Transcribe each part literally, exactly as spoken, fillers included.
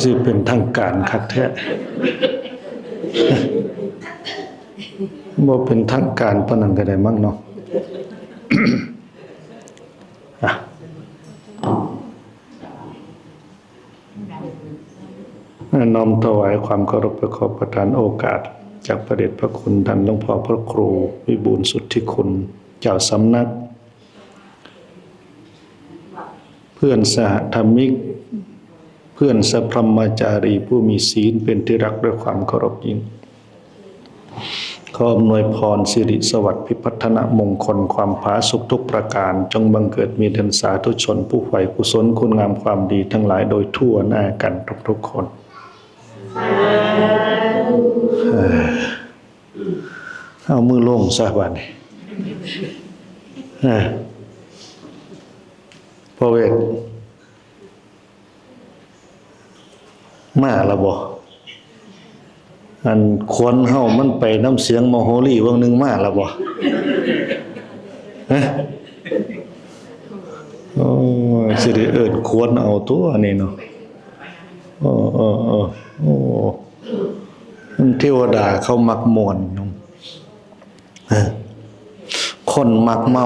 สิเป็นทางการคักแท้ บ่เป็นทางการปานนั้นก็ได้มั้งเนาะ อ่ะ น้อมถวายความเคารพ และขอประทานโอกาส จากพระเดชพระคุณท่านหลวงพ่อพระครูวิบูลย์สุทธิคุณ เจ้าสำนัก เพื่อนสหธรรมิก เพื่อนสัพพรหมจารีผู้มีศีลเป็นที่รักด้วยความเคารพยิ่ง ขออำนวยพรสิริสวัสดิ์พิพัฒนมงคลความผาสุกทุกประการ จงบังเกิดมีแด่สาธุชนผู้ใฝ่กุศลคุณงามความดีทั้งหลายโดยทั่วหน้ากันทุกๆคน เออ เอามือลงซะบัดนี้ เออ พ่อเวท มาแล้วบ่ อันขวัญเฮามันไปนำเสียงมโหรีวังหนึ่งมาแล้วบ่ ฮะ โอ้ย สิได้เอิ้นขวัญเอาตัวนี่เนาะ โอ้ โอ้ โอ้ โอ้ เทวดาเขามักม่วนเนาะ เออ คนมักเมา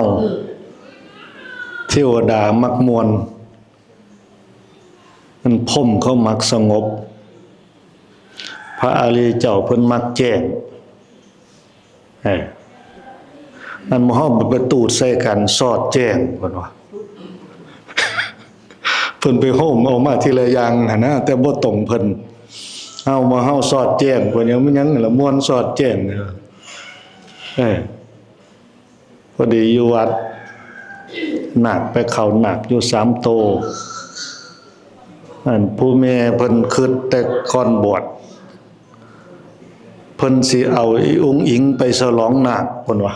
เทวดามักม่วน มันพรหมเขามักสงบ พระอริยเจ้าเพิ่นมักแจ้ง เออ อันหมู่เฮาไปตูดใส่กันสอดแจ้งเพิ่นว่า เพิ่นไปโฮมเอามาทีละอย่างหั่นนะ แต่บ่ตรงเพิ่น เอามาเฮาสอดแจ้งเพิ่นยัง มันยังละม่วนสอดแจ้ง เออ เออ พอดีอยู่วัด นาคไปเข้านาคอยู่สามโต อันผู้แม่เพิ่นคิดแต่ก่อนบวช เพิ่นสิเอาอีอุ๋งอิ๋งไปฉลองนาคเพิ่นว่า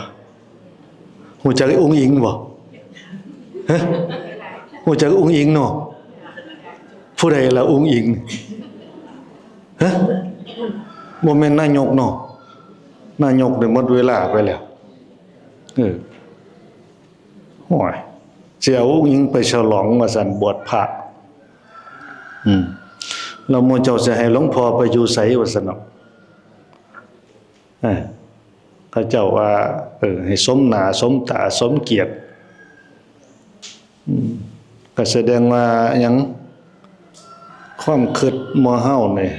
ฮู้จักอีอุ๋งอิ๋งบ่ ฮะ ฮู้จักอุ๋งอิ๋งเนาะ ผู้ใดล่ะอุ๋งอิ๋ง ฮะ บ่แม่นนายกเนาะ นายกได้หมดเวลาไปแล้ว เออ โอ้ย สิเอาอุ๋งอิ๋งไปฉลองว่าซั่น บวชพระ อืม แล้วหมู่เจ้าสิให้หลวงพ่อไปอยู่ไสว่าซั่นเนาะ เออ เขาเจ้าว่า เออ ให้สมหน้าสมตาสมเกียรติ อืม ก็แสดงว่าหยัง ความคิดหมู่เฮานี่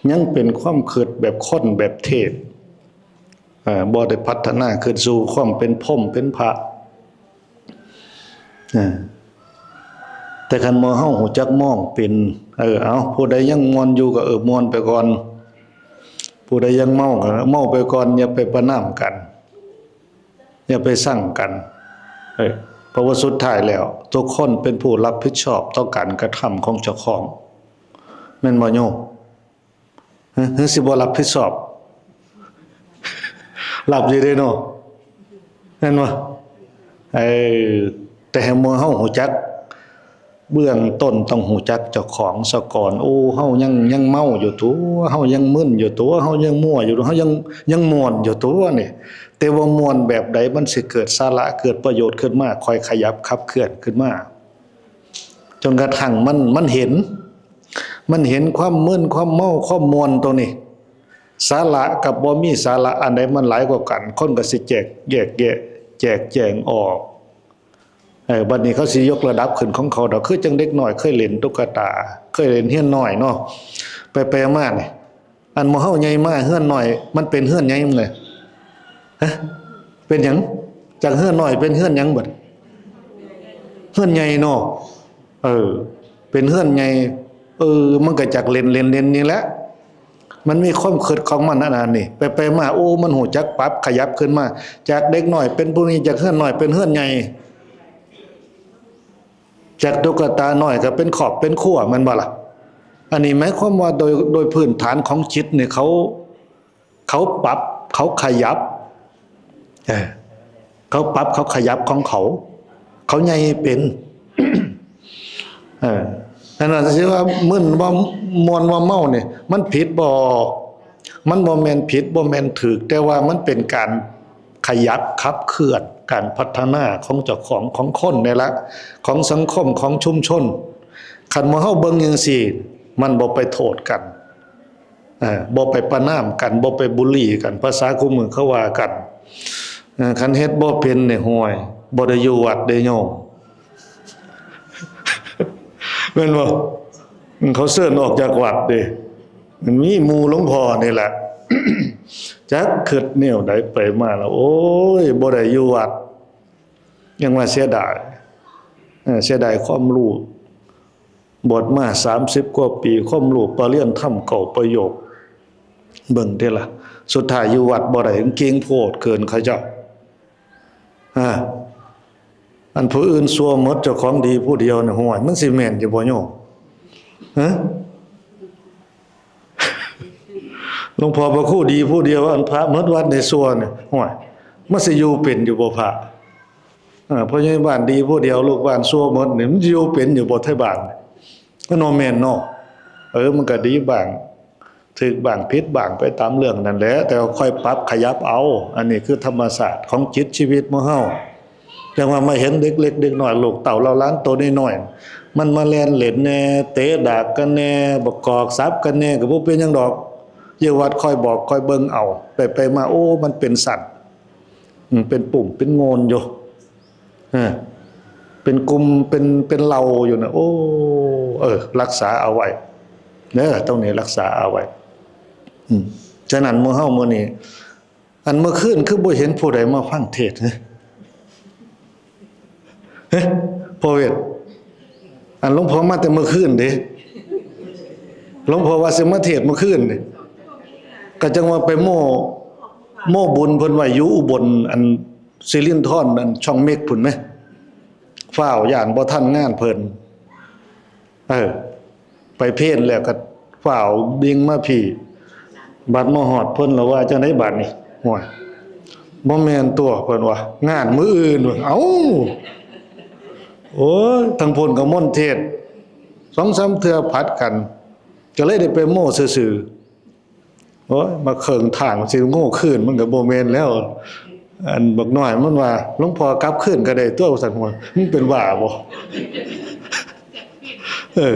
ยังเป็นความคิดแบบคนแบบเทพ เอ่อ บ่ได้พัฒนาขึ้นสู่ความเป็นพรหมเป็นพระ เออ แต่คันหมู่เฮาฮู้จักมองเป็น เออ เอา ผู้ใดยังม่วนอยู่ก็ เออ ม่วนไปก่อน ผู้ใดยังเมาก็เมาไปก่อน อย่าไปประณามกัน อย่าไปซังกัน เออ เพราะว่าสุดท้ายแล้ว ทุกคนเป็นผู้รับผิดชอบต่อการกระทำของเจ้าของ แม่นบ่โยม หรือ หรือสิบ่รับผิดชอบ รับอยู่เด้เนาะ แม่นบ่ เออ แต่ให้หมู่เฮาฮู้จัก เบื้องต้นต้องฮู้จักเจ้าของซะก่อน โอ้ เฮายัง ยังเมาอยู่ตั๋ว เฮายังมึนอยู่ตั๋ว เฮายังมั่วอยู่ตั๋ว เฮายัง ยังม่วนอยู่ตั๋วนี่ แต่ว่าม่วนแบบใดมันสิเกิดสาระ เกิดประโยชน์ขึ้นมา ค่อยขยับขับเคลื่อนขึ้นมา จนกระทั่งมัน มันเห็น มันเห็นความมึน ความเมา ความม่วนตรงนี้ สาระกับบ่มีสาระ อันใดมันหลายกว่ากัน คนก็สิแจก แยกแยะ แจกแจงออก เออ บัดนี้เขาสิยกระดับขึ้นของเขาดอก คือจั่งเด็กน้อยเคยเล่นตุ๊กตา เคยเล่นเฮือนน้อยเนาะ ไปๆมานี่ อันหมู่เฮาใหญ่มาเฮือนน้อย มันเป็นเฮือนใหญ่หมดเลย ฮะ เป็นหยัง จากเฮือนน้อยเป็นเฮือนหยังบัด เฮือนใหญ่เนาะ เออ เป็นเฮือนใหญ่ เออ มันก็จากเล่นๆๆนี่แหละ มันมีความคิดของมันอันนั้นนี่ ไปๆมา โอ้ มันฮู้จักปรับขยับขึ้นมา จากเด็กน้อยเป็นผู้นี้ จากเฮือนน้อยเป็นเฮือนใหญ่ จากตุ๊กตาน้อยก็เป็นครอบเป็นครัว แม่นบ่ล่ะ อันนี้หมายความว่าโดย โดยพื้นฐานของจิตนี่เขา เขาปรับ เขาขยับ เออ เขาปรับ เขาขยับของเขา เขาใหญ่เป็น เออ นั่นน่ะสิว่ามึนว่าม่วนว่าเมาเนี่ย มันผิดบ่ มันบ่แม่นผิด บ่แม่นถูก แต่ว่ามันเป็นการขยับขับเคลื่อนการพัฒนาของเจ้าของ ของคนนี่ละ ของสังคม ของชุมชน คันหมู่เฮาเบิ่งจั่งซี้ มันบ่ไปโทษกัน เออ บ่ไปประณามกัน บ่ไปบูลลี่กัน ภาษาคู่มือเขาว่ากัน เออ คันเฮ็ดบ่เป็นเนี่ย ห่วย บ่ได้อยู่วัดเด้โยม แม่นบ่ เขาเชิญออกจากวัดเด้ มันมีหมู่หลวงพ่อนี่แหละ จักคิดแนวใดไปมาแล้ว โอ้ย บ่ได้อยู่วัด ยังว่าเสียดาย เออ เสียดายความรู้ บวชมาสามสิบกว่าปี ความรู้ปริยัติธรรมเก้าประโยค เบิ่งเด้อล่ะ สุดท้ายอยู่วัดบ่ได้ เก่งโพดเกินเขาเจ้า อ่า อันผู้อื่นชั่วหมด เจ้าของดีผู้เดียวนี่ ห่วย มันสิแม่นอยู่บ่โยม ฮะ หลวงพ่อพระครูดีผู้เดียว อันพระหมดวัดนี่ชั่วนี่ ห่วย มันสิอยู่เป็นอยู่บ่พระ อ่า พ่อใหญ่บ้านดีผู้เดียว ลูกบ้านชั่วหมดนี่ มันสิอยู่เป็นอยู่บ่ไทบ้าน มันบ่แม่นเนาะ เออ มันก็ดีบ้าง ถูกบ้าง ผิดบ้าง ไปตามเรื่องนั่นแหละ แต่ว่าค่อยปรับขยับเอา อันนี้คือธรรมชาติของจิตชีวิตหมู่เฮา จั่งว่ามาเห็นเด็กเล็กเด็กน้อย ลูกเต้าเหล่าหลานโตน้อยๆ มันมาแล่นเล่นแหน่ เตะดากกันแหน่ บักกอกสับกันแหน่ ก็บ่เป็นหยังดอก อยู่วัดคอยบอกคอยเบิ่งเอา ไปไปมา โอ้ มันเป็นสัตว์ อืม เป็นปุ่มเป็นโงนอยู่ เออ เป็นกลุ่ม เป็น เป็นเหล่าอยู่นะ โอ้ เออ รักษาเอาไว้เด้อ ตรงนี้รักษาเอาไว้ อืม ฉะนั้นมื้อเฮามื้อนี้ อันเมื่อคืนคือบ่เห็นผู้ใดมาฟังเทศน์ เฮ้ย เฮ้ย พ่อเวท อันหลวงพ่อมาแต่เมื่อคืนเด้ หลวงพ่อว่าสิมาเทศน์เมื่อคืนเด้ ก็จั่งว่าไปโม้ โม้บุญเพิ่นไว้อยู่อุบล อันสิรินธร อันช่องเม็กพุ้นแหม ฟ้าวย้านบ่ทันงานเพิ่น เออ ไปเพลแล้วก็ฟ้าวบิ่งมาพี้ บัดมาฮอดเพิ่นแล้วว่าจั่งใดบัดนี้ ห่วย บ่แม่นตัวเพิ่นว่า งานมื้ออื่นเพิ่น เอ้า โอ้ย ทางพุ้นก็มนต์เทศน์ สองสามเทื่อผัดกัน ก็เลยได้ไปโม้ซื่อๆ โอ้ย มาเคิ่งทางสิโง่คืนมันก็บ่แม่นแล้ว อันบักน้อยมันว่า หลวงพ่อกลับคืนก็ได้ตัว ว่าซั่น ว่า มึงเป็นบ้าบ่ เออ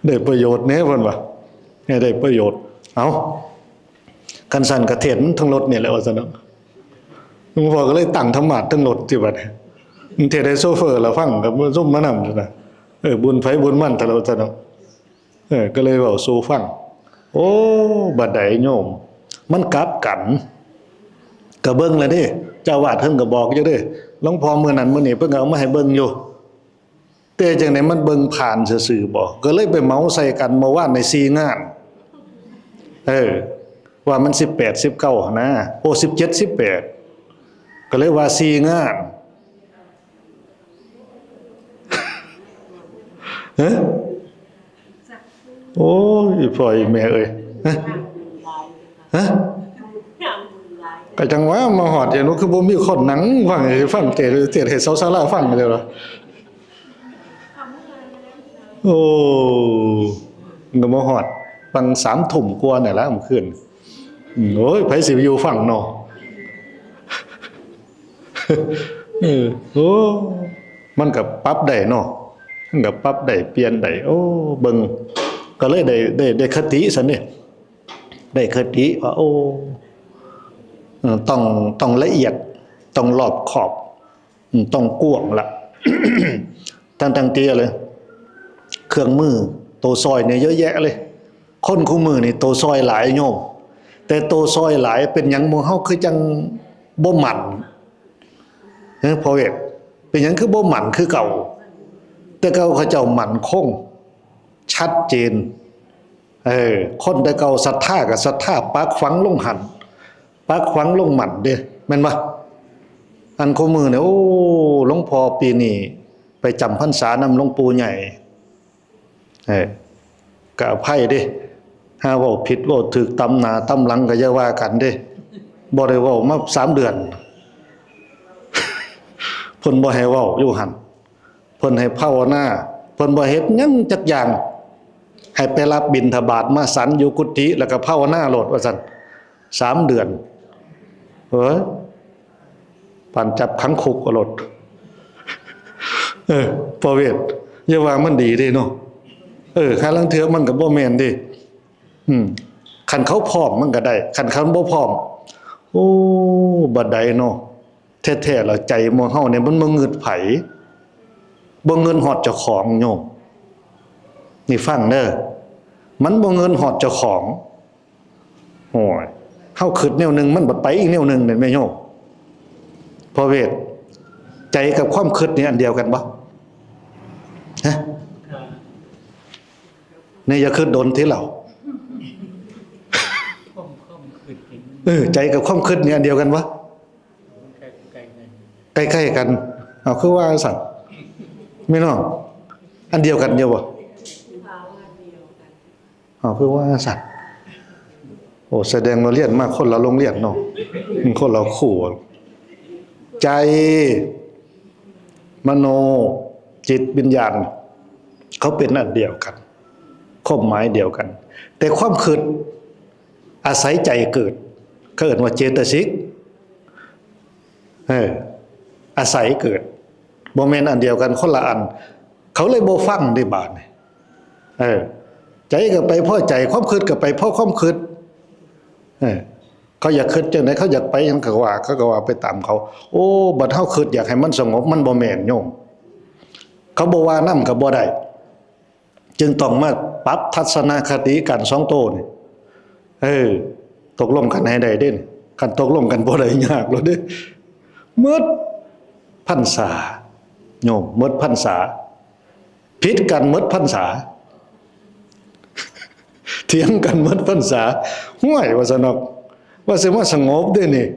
ได้ประโยชน์แหน่เพิ่นว่า ให้ได้ประโยชน์ เอ้า คันซั่นก็เทศน์ทั้งรถนี่แหละ ว่าซั่นเนาะ หลวงพ่อก็เลยตั้งธรรมาสน์ทั้งรถติบัดนี้ เทศน์ให้โชเฟอร์ละฟัง กับซุมมานำนะ เออ บุญไผบุญมันเถาะ ว่าซั่นเนาะ เออ ก็เลยเว้าสู่ฟัง โอ้ บัดใดโยม มันกลับกัน ก็เบิ่งแล้วเด้ เจ้าอาวาสเพิ่นก็บอกอยู่เด้ หลวงพ่อมื้อนั้นมื้อนี้เพิ่นก็เอามาให้เบิ่งอยู่ แต่จั่งใดมันเบิ่งผ่านซื่อๆบ่ ก็เลยไปเหมาใส่กันเมื่อวานในสี่งาน เออ ว่ามันสิบแปด สิบเก้า หั้นนะ โอ้ สิบเจ็ด สิบแปด ก็เลยว่าสี่งาน ฮะ โอ้ย อีพ่ออีแม่เอ้ย ฮะ ฮะ ก็จั่งว่ามาฮอด อย่างนู้นคือบ่มีคนนั่งฟัง ให้ฟังเทศน์ เทศน์ให้ชาวศาลาฟังเลยเหรอ โอ้ มันก็มาฮอด ฟังสามทุ่มกว่านี่แหละเมื่อคืน อืม โอ้ย ไผสิอยู่ฟังเนาะ เออ โอ้ มันก็ปรับได้เนาะ มันก็ปรับได้ เปลี่ยนได้ โอ้ เบิ่ง ก็เลยได้ ได้ ได้คติซั่นเด้ ได้คติว่า โอ้ เออ ต้อง ต้องละเอียด ต้องรอบคอบ อืม ต้องกว้างละ ทั้งๆ ที่อะไร เครื่องมือ ตัวซอยเนี่ยเยอะแยะเลย คนคู่มือนี่ตัวซอยหลายโยม แต่ตัวซอยหลายเป็นหยังหมู่เฮาคือจั่งบ่มั่น เฮ้ย พ่อเวท เป็นหยังคือบ่มั่นคือเก่า แต่เก่าเขาเจ้ามั่นคง ชัดเจน เออ คนแต่เก่าศรัทธาก็ศรัทธาปักฝังลงหั่น ปักฝังลงมั่นเด้ แม่นบ่ อันคู่มือเนี่ย โอ้ หลวงพ่อปีนี้ไปจำพรรษานำหลวงปู่ใหญ่ เออ ก็อภัยเด้ หาเว้าผิดเว้าถูกตำหน้าตำหลังก็อย่าว่ากันเด้ บ่ได้เว้ามาสามเดือน เพิ่นบ่ให้เว้าอยู่หั่น เพิ่นให้ภาวนา เพิ่นบ่เฮ็ดหยังจักอย่าง ให้ไปรับบิณฑบาตมาฉันอยู่กุฏิ แล้วก็ภาวนาโลดว่าซั่น สามเดือน เอ้ย ปานจับขังคุกเอาโลด เออ พ่อเวท อย่าว่ามันดีเด้เนาะ เออ ห่าลางเทื่อมันก็บ่แม่นเด้ อืม คันเขาพร้อมมันก็ได้ คันเขาบ่พร้อม โอ้ บัดใดเนาะ แท้ๆแล้วใจหมู่เฮาเนี่ยมันบ่งึดไผ บ่งึดฮอดเจ้าของโยม นี่ฟังเด้อ มันบ่งึดฮอดเจ้าของ โอ้ย เฮาคิดแนวหนึ่ง มันบัดไปอีกแนวหนึ่งเนี่ยแม่โยม พ่อเวท ใจกับความคิดนี่อันเดียวกันบ่ ฮะ เนี่ยอย่าคิดโดนทีเรา ความ ความคิดนี่ เออ ใจกับความคิดนี่อันเดียวกันบ่ ใกล้ๆกัน ใกล้ๆกัน เอาคือว่าซั่น แม่นบ่ อันเดียวกันอยู่บ่ เอาคือว่าซั่น โอ้ แสดงว่าเรียนมาคนละโรงเรียนเนาะ คนละครู ใจ มโน จิต วิญญาณ เขาเป็นอันเดียวกัน ความหมายเดียวกัน แต่ความคิดอาศัยใจเกิด เขาเอิ้นว่าเจตสิก เออ อาศัยเกิด บ่แม่นอันเดียวกัน คนละอัน เขาเลยบ่ฟังเด้บาดนี่ เออ ใจก็ไปพ้อใจ ความคิดก็ไปพ้อความคิด เออ เขาอยากคิดจังได๋ เขาอยากไปหยังก็ว่า เขาก็ว่าไปตามเขา โอ้ บัดเฮาคิดอยากให้มันสงบ มันบ่แม่นโยม เขาบ่ว่านำก็บ่ได้ จึงต้องมาปรับทัศนคติกันสองโตนี่ เออ ตกลงกันให้ได้เด้ คันตกลงกันบ่ได้ยากแล้วเด้ หมดพรรษา โยม หมดพรรษา ผิดกันหมดพรรษา เถียงกันหมดพรรษา ห้วย ว่าซั่นดอก ว่าสิมาสงบเด้นี่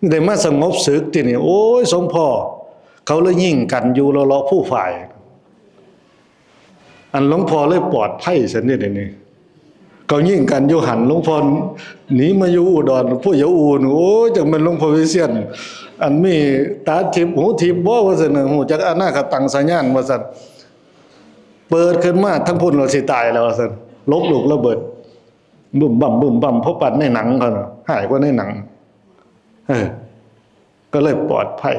ได้มาสงบศึกทีนี้ โอ้ย สมพ่อ เขาเลยยิงกันอยู่เลาะๆภูฝาย อันหลวงพ่อเลยปลอดภัยซั่นเด้ เดี๋ยวนี้ เขายิงกันอยู่หั่น หลวงพ่อหนีมาอยู่อุดร พวกอย่าอู่น โอ้ย จักแม่นหลวงพ่อวิเชียร อันมีตาทิพย์หูทิพย์บ่ ว่าซั่นน่ะ ฮู้จักอนาคตังสญาณ ว่าซั่น เปิดขึ้นมาทั้งพุ้นเราสิตายแล้ว ว่าซั่น หลบลูกระเบิด บึ้มบั้ม บึ้มบั้ม เพราะปานในหนังเขาน่ะ หายกว่าในหนัง เออ ก็เลยปลอดภัย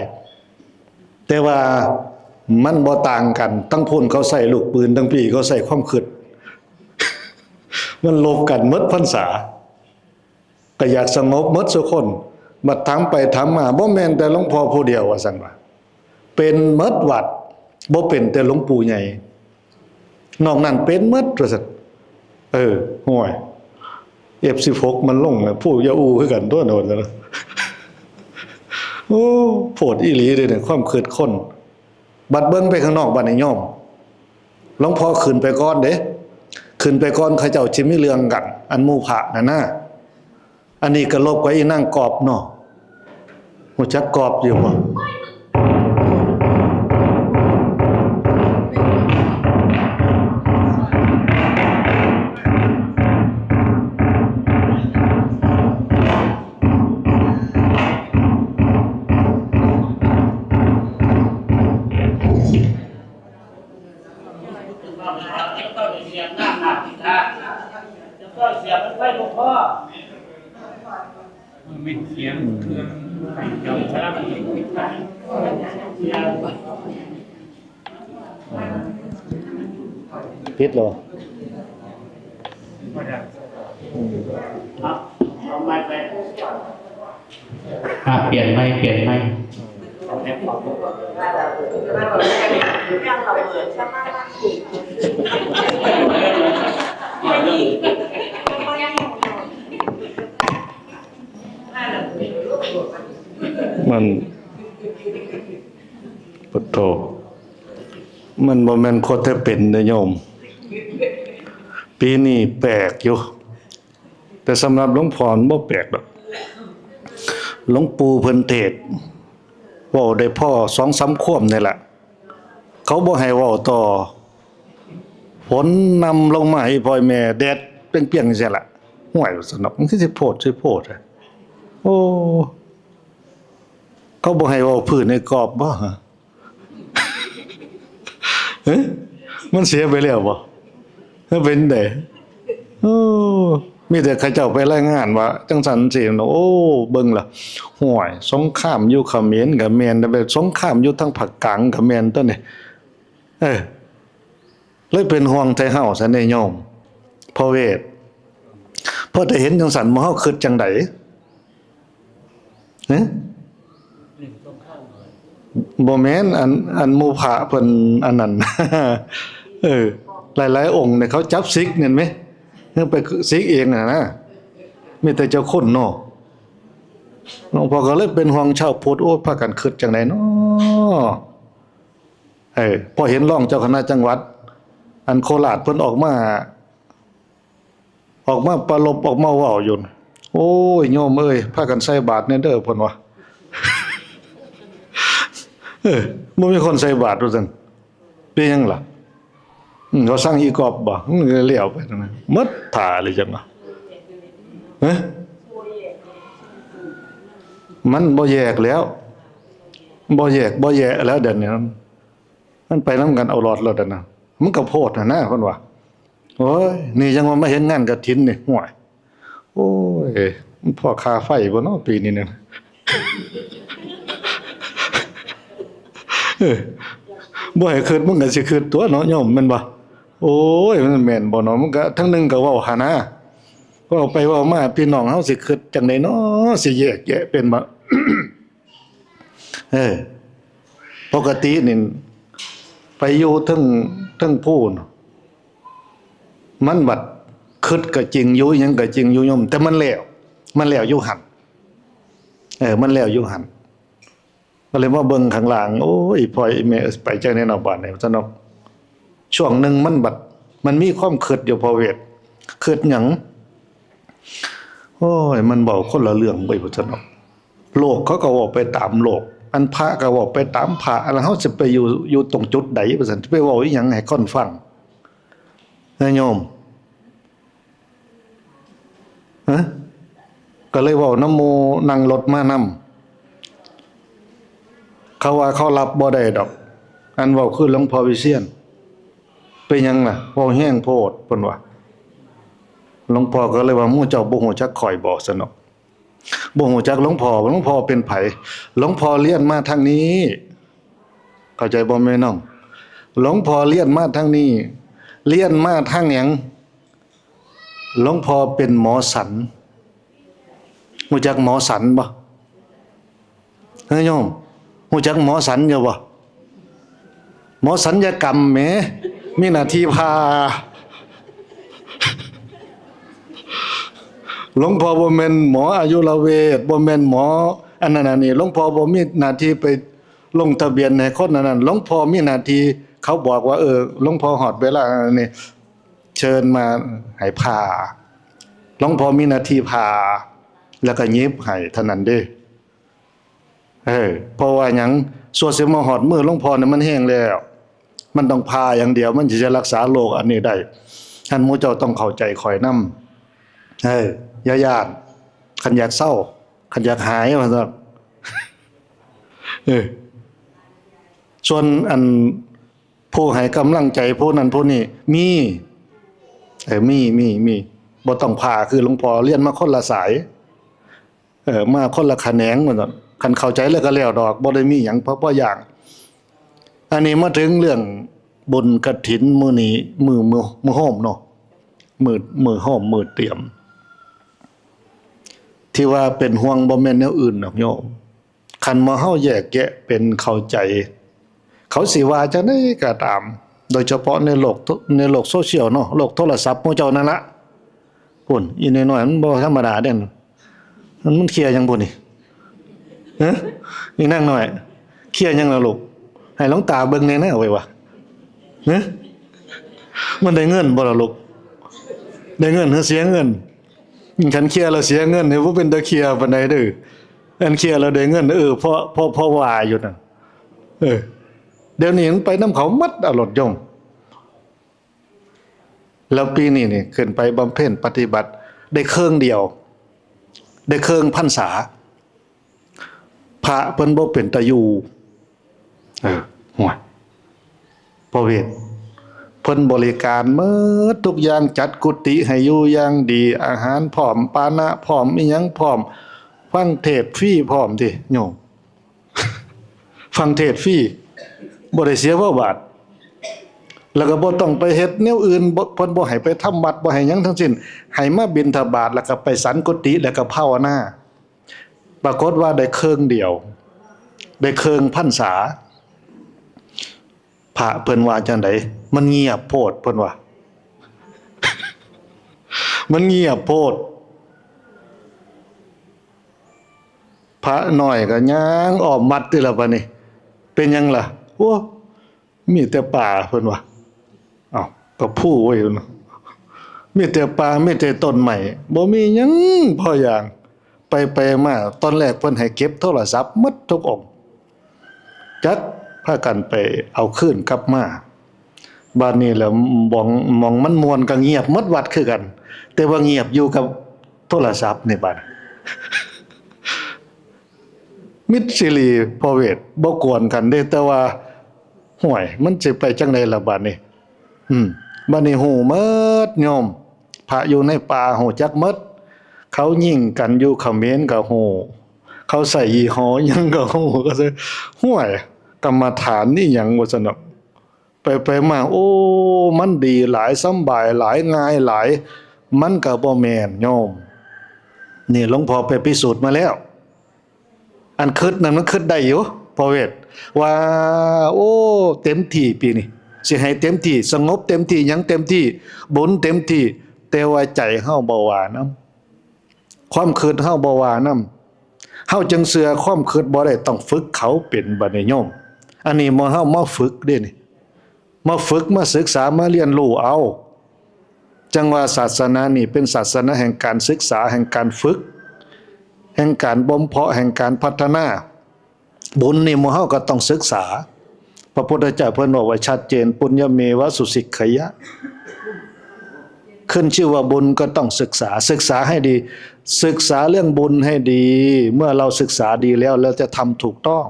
แต่ว่ามันบ่ต่างกัน ทั้งพุ้นเขาใช้ลูกปืน ทั้งพี้เขาใช้ความคิด มันลบกันหมดพรรษา ก็อยากสงบหมดซุคน บัดถามไปถามมา บ่แม่นแต่หลวงพ่อผู้เดียว ว่าซั่นว่า เป็นหมดวัด บ่เป็นแต่หลวงปู่ใหญ่ นอกนั้นเป็นหมด ว่าซั่น เออ ห้วย เอฟสิบหก มันลงน่ะ ผู้อย่าอู้คือกันตั๊วโน่นน่ะ โอ้ โพดอีหลีเด้เนี่ย ความคิดคน บัดเบิ่งไปข้างนอกบัดนี้โยม หลวงพ่อขึ้นไปก่อนเด้ ขึ้นไปก่อน เขาเจ้าสิมีเรื่องกัน อันหมู่พระนั่นนะ อันนี้ก็ลบกับอีนางกอบเนาะ ฮู้จักกอบอยู่บ่ เสียงเครื่องเจ้าพระ ผิดเหรอ เอาไมค์ไป อ่ะ เปลี่ยนไมค์ เปลี่ยนไมค์ มัน ปะโถ มันบ่แม่นโคตรเป็นเด้อโยม ปีนี้แปลกอยู่ แต่สำหรับหลวงพ่อมันบ่แปลกดอก หลวงปู่เพิ่นเทศน์ เว้าได้พอสองสามคว่ำนี่แหละ เขาบ่ให้เว้าต่อ ฝนนำลงมาให้พ่อแม่ แดดเปรี้ยงๆจั่งซี้ล่ะ ห้วย ว่าซั่นดอก มันคือสิโพด สิโพดอะ โอ้ เขาบ่ให้เว้าพื้นให้กอบบ่ เอ๊ะ มันเสียไปแล้วบ่ มันเป็นได๋ โอ้ มีแต่เขาเจ้าไปรายงานว่าจั่งซั้นจั่งซี้เนาะ โอ้ เบิ่งล่ะ ห้วย สงครามอยู่เขมรก็แม่น แต่แบบสงครามอยู่ทางภาคกลางก็แม่นตั๊วนี่ เออ เลยเป็นห่วงไทเฮาซะแน่โยม พ่อเวท พอได้เห็นจังสันหมู่เฮาคิดจังใด๋ เอ๊ะ บ่แม่น อัน อันหมู่พระเพิ่นอันนั้น เออ หลายๆองค์เนี่ยเขาจับสิกเนี่ยแหม เพิ่นไปสิกเองน่ะนะ มีแต่เจ้าคุณเนาะ หลวงพ่อก็เลยเป็นห่วงชาวพุทธ โอ้ พากันคิดจังใด๋เนาะ เออ พอเห็นรองเจ้าคณะจังหวัด อันโคราชเพิ่นออกมา ออกมาปรารภ ออกมาเว้าอยู่ โอ้ย โยมเอ้ย พากันใส่บาตรแหน่เด้อ เพิ่นว่า เออ บ่มีคนใส่บาตรว่าซั่น เป็นหยังล่ะ อืม เขาสั่งอีกอบบ่ อืม แล้วไปนั่นนะ หมดท่าเลยจังวะ เอ๊ะ มันบ่แยกแล้ว บ่แยก บ่แยกแล้วเดี๋ยวนี้ มันไปนำกันเอารอดแล้วเดี๋ยวนะ มันก็โพดหั่นนะ เพิ่นว่า โอ้ย นี่ยังว่ามาเห็นงานกฐินนี่ ห่วย โอ้ย มันพอค่าไฟบ่เนาะ ปีนี้เนี่ย เออ บ่ให้คิด มึงก็สิคิดตั๊วเนาะโยม แม่นบ่ โอ้ย มันแม่นบ่เนาะ มันก็ ทั้งหนึ่งก็เว้าหั่นนะ เว้าไปเว้ามา พี่น้องเฮาสิคิดจังใด๋เนาะ สิแยกแยะเป็นบ่ เออ ปกตินี่ ไปอยู่เทิง เทิงภูน่ะ มันบัดคิดก็จริงอยู่ หยังก็จริงอยู่โยม แต่มันแล้ว มันแล้วอยู่หั่น เออ มันแล้วอยู่หั่น ก็เลยมาเบิ่งข้างล่าง โอ้ย พ่ออีแม่ ไปจังใด๋เนาะบาดนี้ ซั่นเนาะ ช่วงหนึ่งมันบัด มันมีความคิดอยู่ พ่อเวท คิดหยัง โอ้ย มันเว้าคนละเรื่องเว้ย ว่าซั่นเนาะ โลกเขาก็เว้าไปตามโลก อันพระก็เว้าไปตามพระ อันเฮาสิไปอยู่ อยู่ตรงจุดใด๋ ว่าซั่น ไปเว้าอีหยังให้คนฟัง นะโยม ฮะ ก็เลยเว้านำหมู่นั่งรถมานำ เขาว่าเขารับบ่ได้ดอก อันเว้าคือหลวงพ่อวิเชียร เป็นหยังล่ะ เว้าแฮงโพด เพิ่นว่า หลวงพ่อก็เลยว่า หมู่เจ้าบ่ฮู้จักข้อยบ่ ซั่นเนาะ บ่ฮู้จักหลวงพ่อ หลวงพ่อเป็นไผ หลวงพ่อเรียนมาทางนี้ เข้าใจบ่แม่น้อง หลวงพ่อเรียนมาทางนี้ เรียนมาทางหยัง หลวงพ่อเป็นหมอสัญ ฮู้จักหมอสัญบ่ เฮ้ยโยม ฮู้จักหมอสัญอยู่บ่ หมอศัลยกรรมแหม มีหน้าที่ผ่า หลวงพ่อบ่แม่นหมออายุรเวช บ่แม่นหมออันนั้นอันนี้ หลวงพ่อบ่มีหน้าที่ไปลงทะเบียนให้คนอันนั้น หลวงพ่อมีหน้าที่ เขาบอกว่า เออ หลวงพ่อฮอดเวลาอันนี้ เชิญมาให้ผ่า หลวงพ่อมีหน้าที่ผ่า แล้วก็หยิบให้เท่านั้นเด้ เออ เพราะว่าหยัง ซั่วสิมาฮอดมือหลวงพ่อเนี่ยมันแฮงแล้ว มันต้องผ่าอย่างเดียว มันสิจะรักษาโรคอันนี้ได้ ท่านหมู่เจ้าต้องเข้าใจข้อยนำ เออ อย่าย้าน คันอยากเซา คันอยากหาย ว่าซั่น เออ ส่วนอันผู้ให้กำลังใจผู้นั้นผู้นี้ มี เออ มี มี มี บ่ต้องผ่า คือหลวงพ่อเรียนมาคนละสาย เออ มาคนละแขนง ว่าซั่น คันเข้าใจแล้วก็แล้วดอก บ่ได้มีหยัง เพราะ เพราะอย่าง อันนี้มาถึงเรื่องบุญกฐินมื้อนี้ มื้อ มื้อ มื้อโฮมเนาะ มื้อ มื้อโฮม มื้อเตรียม ที่ว่าเป็นห่วงบ่แม่นแนวอื่นดอกโยม คันว่าเฮาแยกแยะเป็นเข้าใจ เขาสิว่าจั่งใด๋ก็ตาม โดยเฉพาะในโลกโท- ในโลกโซเชียลเนาะ โลกโทรศัพท์หมู่เจ้านั่นละ พุ้น อีน้อยๆ มันบ่ธรรมดาเด้ มัน มันเคลียร์หยังพุ้นนี่ ฮะ อีนางน้อย เคลียร์หยังล่ะลูก ให้หลวงตาเบิ่งแหน่นะ ไว้ว่า ฮะ มันได้เงินบ่ล่ะลูก ได้เงินหรือเสียเงิน คันเคลียร์แล้วเสียเงินนี่บ่เป็นตาเคลียร์ปานใดเด้อ อันเคลียร์แล้วได้เงิน เออ เพราะ เพราะ เพราะว่าอยู่นั่น เออ เดี๋ยวนี้มันไปนำเขาหมด เอารถยนต์ แล้วปีนี้นี่ขึ้นไปบำเพ็ญปฏิบัติได้เคิ่งเดียว ได้เคิ่งพรรษา พระเพิ่นบ่เป็นตาอยู่ เออ ห่วย พ่อเวท เพิ่นบริการหมดทุกอย่าง จัดกุฏิให้อยู่อย่างดี อาหารพร้อม ปานะพร้อม อิหยังพร้อม ฟังเทศน์ฟรีพร้อมติโยม ฟังเทศน์ฟรี บ่ได้เสียจักบาท แล้วก็บ่ต้องไปเฮ็ดแนวอื่น บ่ เพิ่นบ่ให้ไปทำวัด บ่ให้หยังทั้งสิ้น ให้มาบิณฑบาต แล้วก็ไปสันกุฏิ แล้วก็ภาวนา ปรากฏว่าได้เคิ่งเดียว ได้เคิ่งพรรษา พระเพิ่นว่าจั่งใด มันเงียบโพด เพิ่นว่า มันเงียบโพด พระน้อยก็ย่างอ้อมวัดติล่ะบัดนี้ เป็นหยังล่ะ โอ้ มีแต่ป่า เพิ่นว่า เอ้า ก็ภูเว้ย เพิ่นว่า มีแต่ป่า มีแต่ต้นไม้ บ่มีหยังพออย่าง ไปไปมา ตอนแรกเพิ่นให้เก็บโทรศัพท์หมดทุกองค์ จักพากันไปเอาคืนกลับมา บัดนี้แล้วหม่อง หม่องมันม่วนก็เงียบหมดวัดคือกัน แต่ว่าเงียบอยู่กับโทรศัพท์นี่บัด มิตรสิริ พ่อเวท บ่กวนกันเด้ แต่ว่า ห่วย มันสิไปจั่งใดล่ะบัดนี้ อืม บัดนี้ฮู้หมดโยม พระอยู่ในป่าฮู้จักหมด เขายิงกันอยู่เขมรก็ฮู้ เขาใส่ยี่ห้อหยังก็ฮู้ ก็เลย ห่วย กรรมฐานนี่หยังว่าซั่นเนาะ ไปไปมา โอ้ มันดีหลาย สำบายหลาย ง่ายหลาย มันก็บ่แม่นโยม นี่หลวงพ่อไปพิสูจน์มาแล้ว อันคิดนั่นมันคิดได้อยู่ พ่อเวท ว่า โอ้ เต็มที่ปีนี้ สิให้เต็มที่ สงบเต็มที่ หยังเต็มที่ บุญเต็มที่ แต่ว่าใจเฮาบ่ว่านำ ความคิดเฮาบ่ว่านำ เฮาจั่งเชื่อความคิดบ่ได้ ต้องฝึกเขาเป็นบัดนี้โยม อันนี้หมู่เฮามาฝึกเด้นี่ มาฝึก มาศึกษา มาเรียนรู้เอา จั่งว่าศาสนานี่เป็นศาสนาแห่งการศึกษา แห่งการฝึก แห่งการบ่มเพาะ แห่งการพัฒนา บุญนี่หมู่เฮาก็ต้องศึกษา พระพุทธเจ้าเพิ่นบอกไว้ชัดเจน ปุญญเมวะสุสิกขยะ ขึ้นชื่อว่าบุญก็ต้องศึกษา ศึกษาให้ดี ศึกษาเรื่องบุญให้ดี เมื่อเราศึกษาดีแล้ว เราจะทำถูกต้อง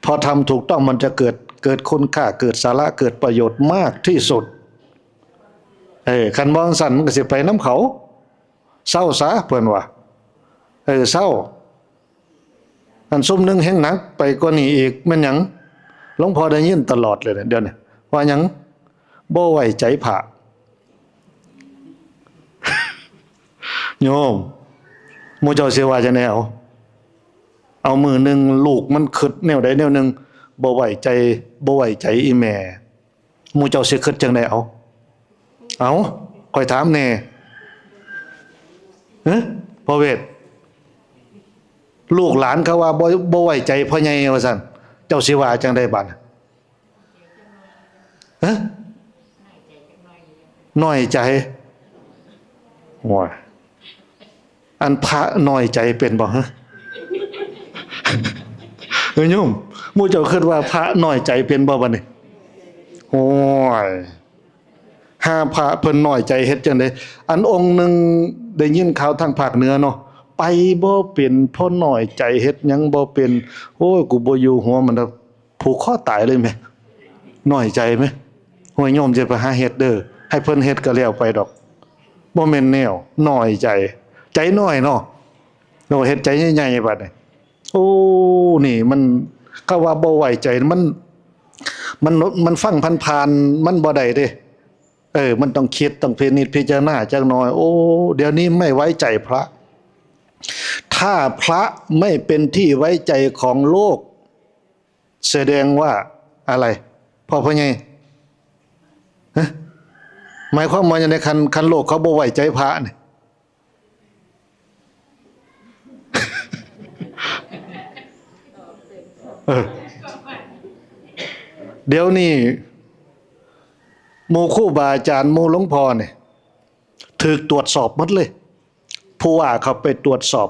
พอทำถูกต้องมันจะเกิด เกิดคุณค่า เกิดสาระ เกิดประโยชน์มากที่สุด เออ คันบ่ซั่นมันก็สิไปนำเขา เซาซะ เพิ่นว่า เออ เซา อันซุมหนึ่งแฮงหนักไปกว่านี้อีก แม่นหยัง หลวงพ่อได้ยินตลอดเลยเนี่ย เดี๋ยวนี้ ว่าหยัง บ่ไว้ใจพระ โยม หมู่เจ้าสิว่าจั่งใดเอา เอามื้อหนึ่งลูกมันคิดแนวใดแนวหนึ่ง บ่ไว้ใจ บ่ไว้ใจอีแม่ หมู่เจ้าสิคิดจั่งใดเอา เอา ข้อยถามแหน่ เฮ้ย พ่อเวท ลูกหลานเขาว่าบ่ บ่ไว้ใจพ่อใหญ่ว่าซั่น เจ้าสิว่าจั่งใดบัดน่ะ ฮะ น้อยใจ โอ้ย อันพระน้อยใจเป็นบ่ฮะ เฮ้ยโยม หมู่เจ้าคิดว่าพระน้อยใจเป็นบ่บัดนี้ โอ้ย หาพระเพิ่นน้อยใจเฮ็ดจั่งใด อันองค์หนึ่งได้ยินข่าวทางภาคเหนือเนาะ ไปบ่เป็น เพราะน้อยใจ เฮ็ดหยังบ่เป็น โอ้ย กูบ่อยู่หัวมันดอก ผูกคอตายเลยแหม น้อยใจแหม โอ้ย โยมจะไปหาเฮ็ดเด้อ ให้เพิ่นเฮ็ดก็แล้วไปดอก บ่แม่นแนว น้อยใจ ใจน้อยเนาะ โอ้ เฮ็ดใจใหญ่ๆ บัดนี้ โอ้ นี่มัน เขาว่าบ่ไว้ใจ มัน มัน มันฟังผ่านๆ มันบ่ได้เด้ เออ มันต้องคิด ต้องพินิจพิจารณาจักหน่อย โอ้ เดี๋ยวนี้ไม่ไว้ใจพระ ถ้าพระไม่เป็นที่ไว้ใจของโลก แสดงว่าอะไร พ่อพ่อใหญ่ ฮะ หมายความว่าจั่งใด คัน คันโลกเขาบ่ไว้ใจพระนี่ เออ เดี๋ยวนี้ หมู่ครูบาอาจารย์ หมู่หลวงพ่อนี่ ถูกตรวจสอบหมดเลย ผู้ว่าเขาไปตรวจสอบ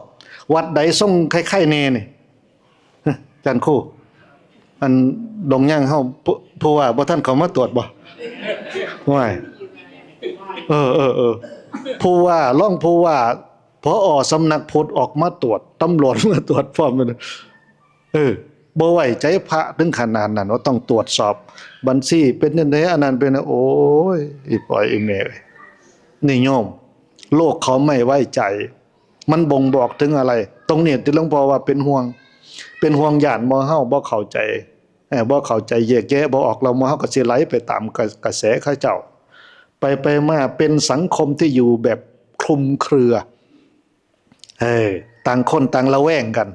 วัดใดส่งไข้ๆ แน่นี่ อาจารย์ครู อันดงย่างเฮา ผู้ ผู้ว่าบ่ทันเขามาตรวจบ่ ว้าย เออ เออ เออ ผู้ว่า รองผู้ว่า ผอ.สำนักพุทธออกมาตรวจ ตำรวจมาตรวจพร้อมเลย เออ บ่ไว้ใจพระถึงขนาดนั้น ว่าต้องตรวจสอบบัญชีเป็นจั่งใด อันนั้นเป็น โอ้ย อีปอยอีแม่เอ้ย นี่โยม โลกเขาไม่ไว้ใจ มันบ่งบอกถึงอะไร ตรงนี้ที่หลวงพ่อว่าเป็นห่วง เป็นห่วงย้านหมู่เฮาบ่เข้าใจ ออ บ่เข้าใจแยกแยะบ่ออก แล้วหมู่เฮาก็สิไหลไปตามกระ กระแสเขาเจ้า ไปไปมาเป็นสังคมที่อยู่แบบคลุมเครือ เออ ต่างคนต่างระแวงกัน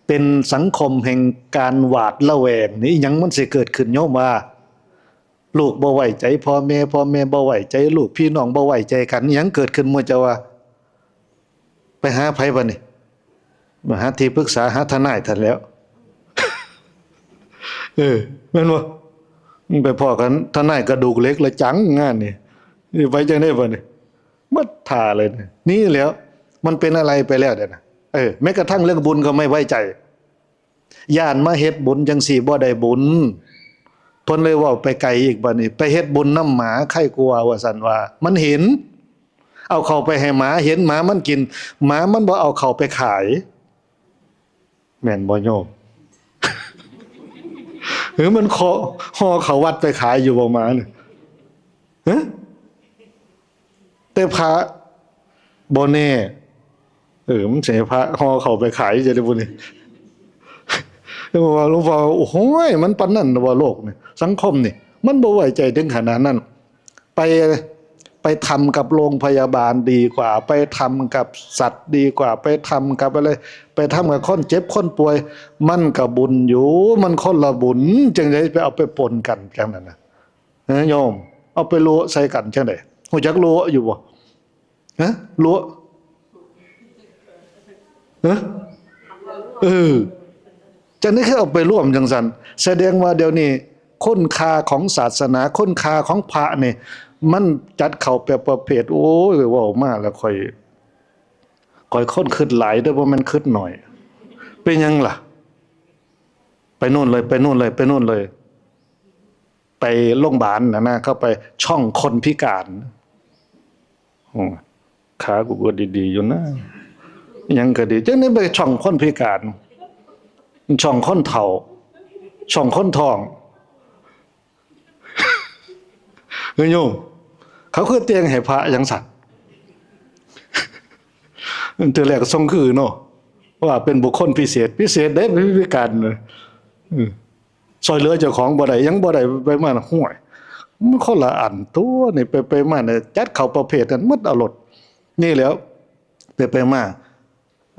เป็นสังคมแห่งการหวาดระแวง นี่อิหยังมันสิเกิดขึ้น โยมว่า ลูกบ่ไว้ใจพ่อแม่ พ่อแม่บ่ไว้ใจลูก พี่น้องบ่ไว้ใจกัน อิหยังเกิดขึ้น หมู่เจ้าว่า ไปหาไผบัดนี้ มาหาที่ปรึกษา หาทนายท่านแหล้ว เออ แม่นบ่ มึงไปพ้อกันทนายกระดูกเหล็กละจังงานนี่ สิไปจั่งใดบัดนี้ หมดท่าเลยนี่ นี่แหล้ว มันเป็นอะไรไปแล้วเดี๋ยวนะ เออ แม้กระทั่งเรื่องบุญก็ไม่ไว้ใจ ย้านมาเฮ็ดบุญจั่งซี้บ่ได้บุญ เพิ่นเลยเว้าไปไกลอีกบัดนี้ ไปเฮ็ดบุญนำหมาไคกว่า ว่าซั่นว่า มันเห็น เอาเข้าไปให้หมา เห็นหมามันกิน หมามันบ่เอาเข้าไปขาย แม่นบ่โยม หรือมันเคาะ ห่อเข้าวัดไปขายอยู่บ่หมาเนี่ย ฮะ แต่พระบ่แน่ เออ มันสิให้พระห่อเข้าไปขายจะได้บุญนี่ แล้วบอกว่าหลวงพ่อ โอ้โหย มันปานนั้นบ่โลกนี่ สังคมนี่ มันบ่ไว้ใจถึงขนาดนั้น ไป ไปทำกับโรงพยาบาลดีกว่า ไปทำกับสัตว์ดีกว่า ไปทำกับอะไร ไปทำกับคนเจ็บคนป่วย มันก็บุญอยู่ มันคนละบุญ จั่งใดไปเอาไปปนกันจั่งนั้นนะ นะโยม เอาไปโละใส่กันจั่งใด ฮู้จักโละอยู่บ่ ฮะ โละ ฮะ เออ จั่งนี้คือเอาไปร่วมจั่งซั่น แสดงว่าเดี๋ยวนี้คุณค่าของศาสนา คุณค่าของพระนี่ มันจัดเข้าแบบประเภท โอ้ย เว้ามาแล้วข้อย ข้อยคนคิดหลายเด้อ บ่แม่นคิดน้อย เป็นหยังล่ะ ไปโน่นเลย ไปโน่นเลย ไปโน่นเลย ไปโรงพยาบาลนะนะ เข้าไปช่องคนพิการ อืม ขากูก็ดีๆอยู่นะ ยังก็ดี จั่งนี้ไปช่องคนพิการ ช่องคนเฒ่า ช่องคนท้อง เฮ้ยโยม เขาคือแต่งให้พระจั่งซั่น เทื่อแรกส่งคือเนาะ ว่าเป็นบุคคลพิเศษ พิเศษเด้ พิการเนอะ อืม ซ่อยเหลือเจ้าของบ่ได้ หยังบ่ได้ ไปมา ห่วย มันคนละอันตั๊วนี่ ไปไปมาเนี่ย จัดเข้าประเภทนั้นหมดเอาโลด นี่แหล้ว ไปไปมา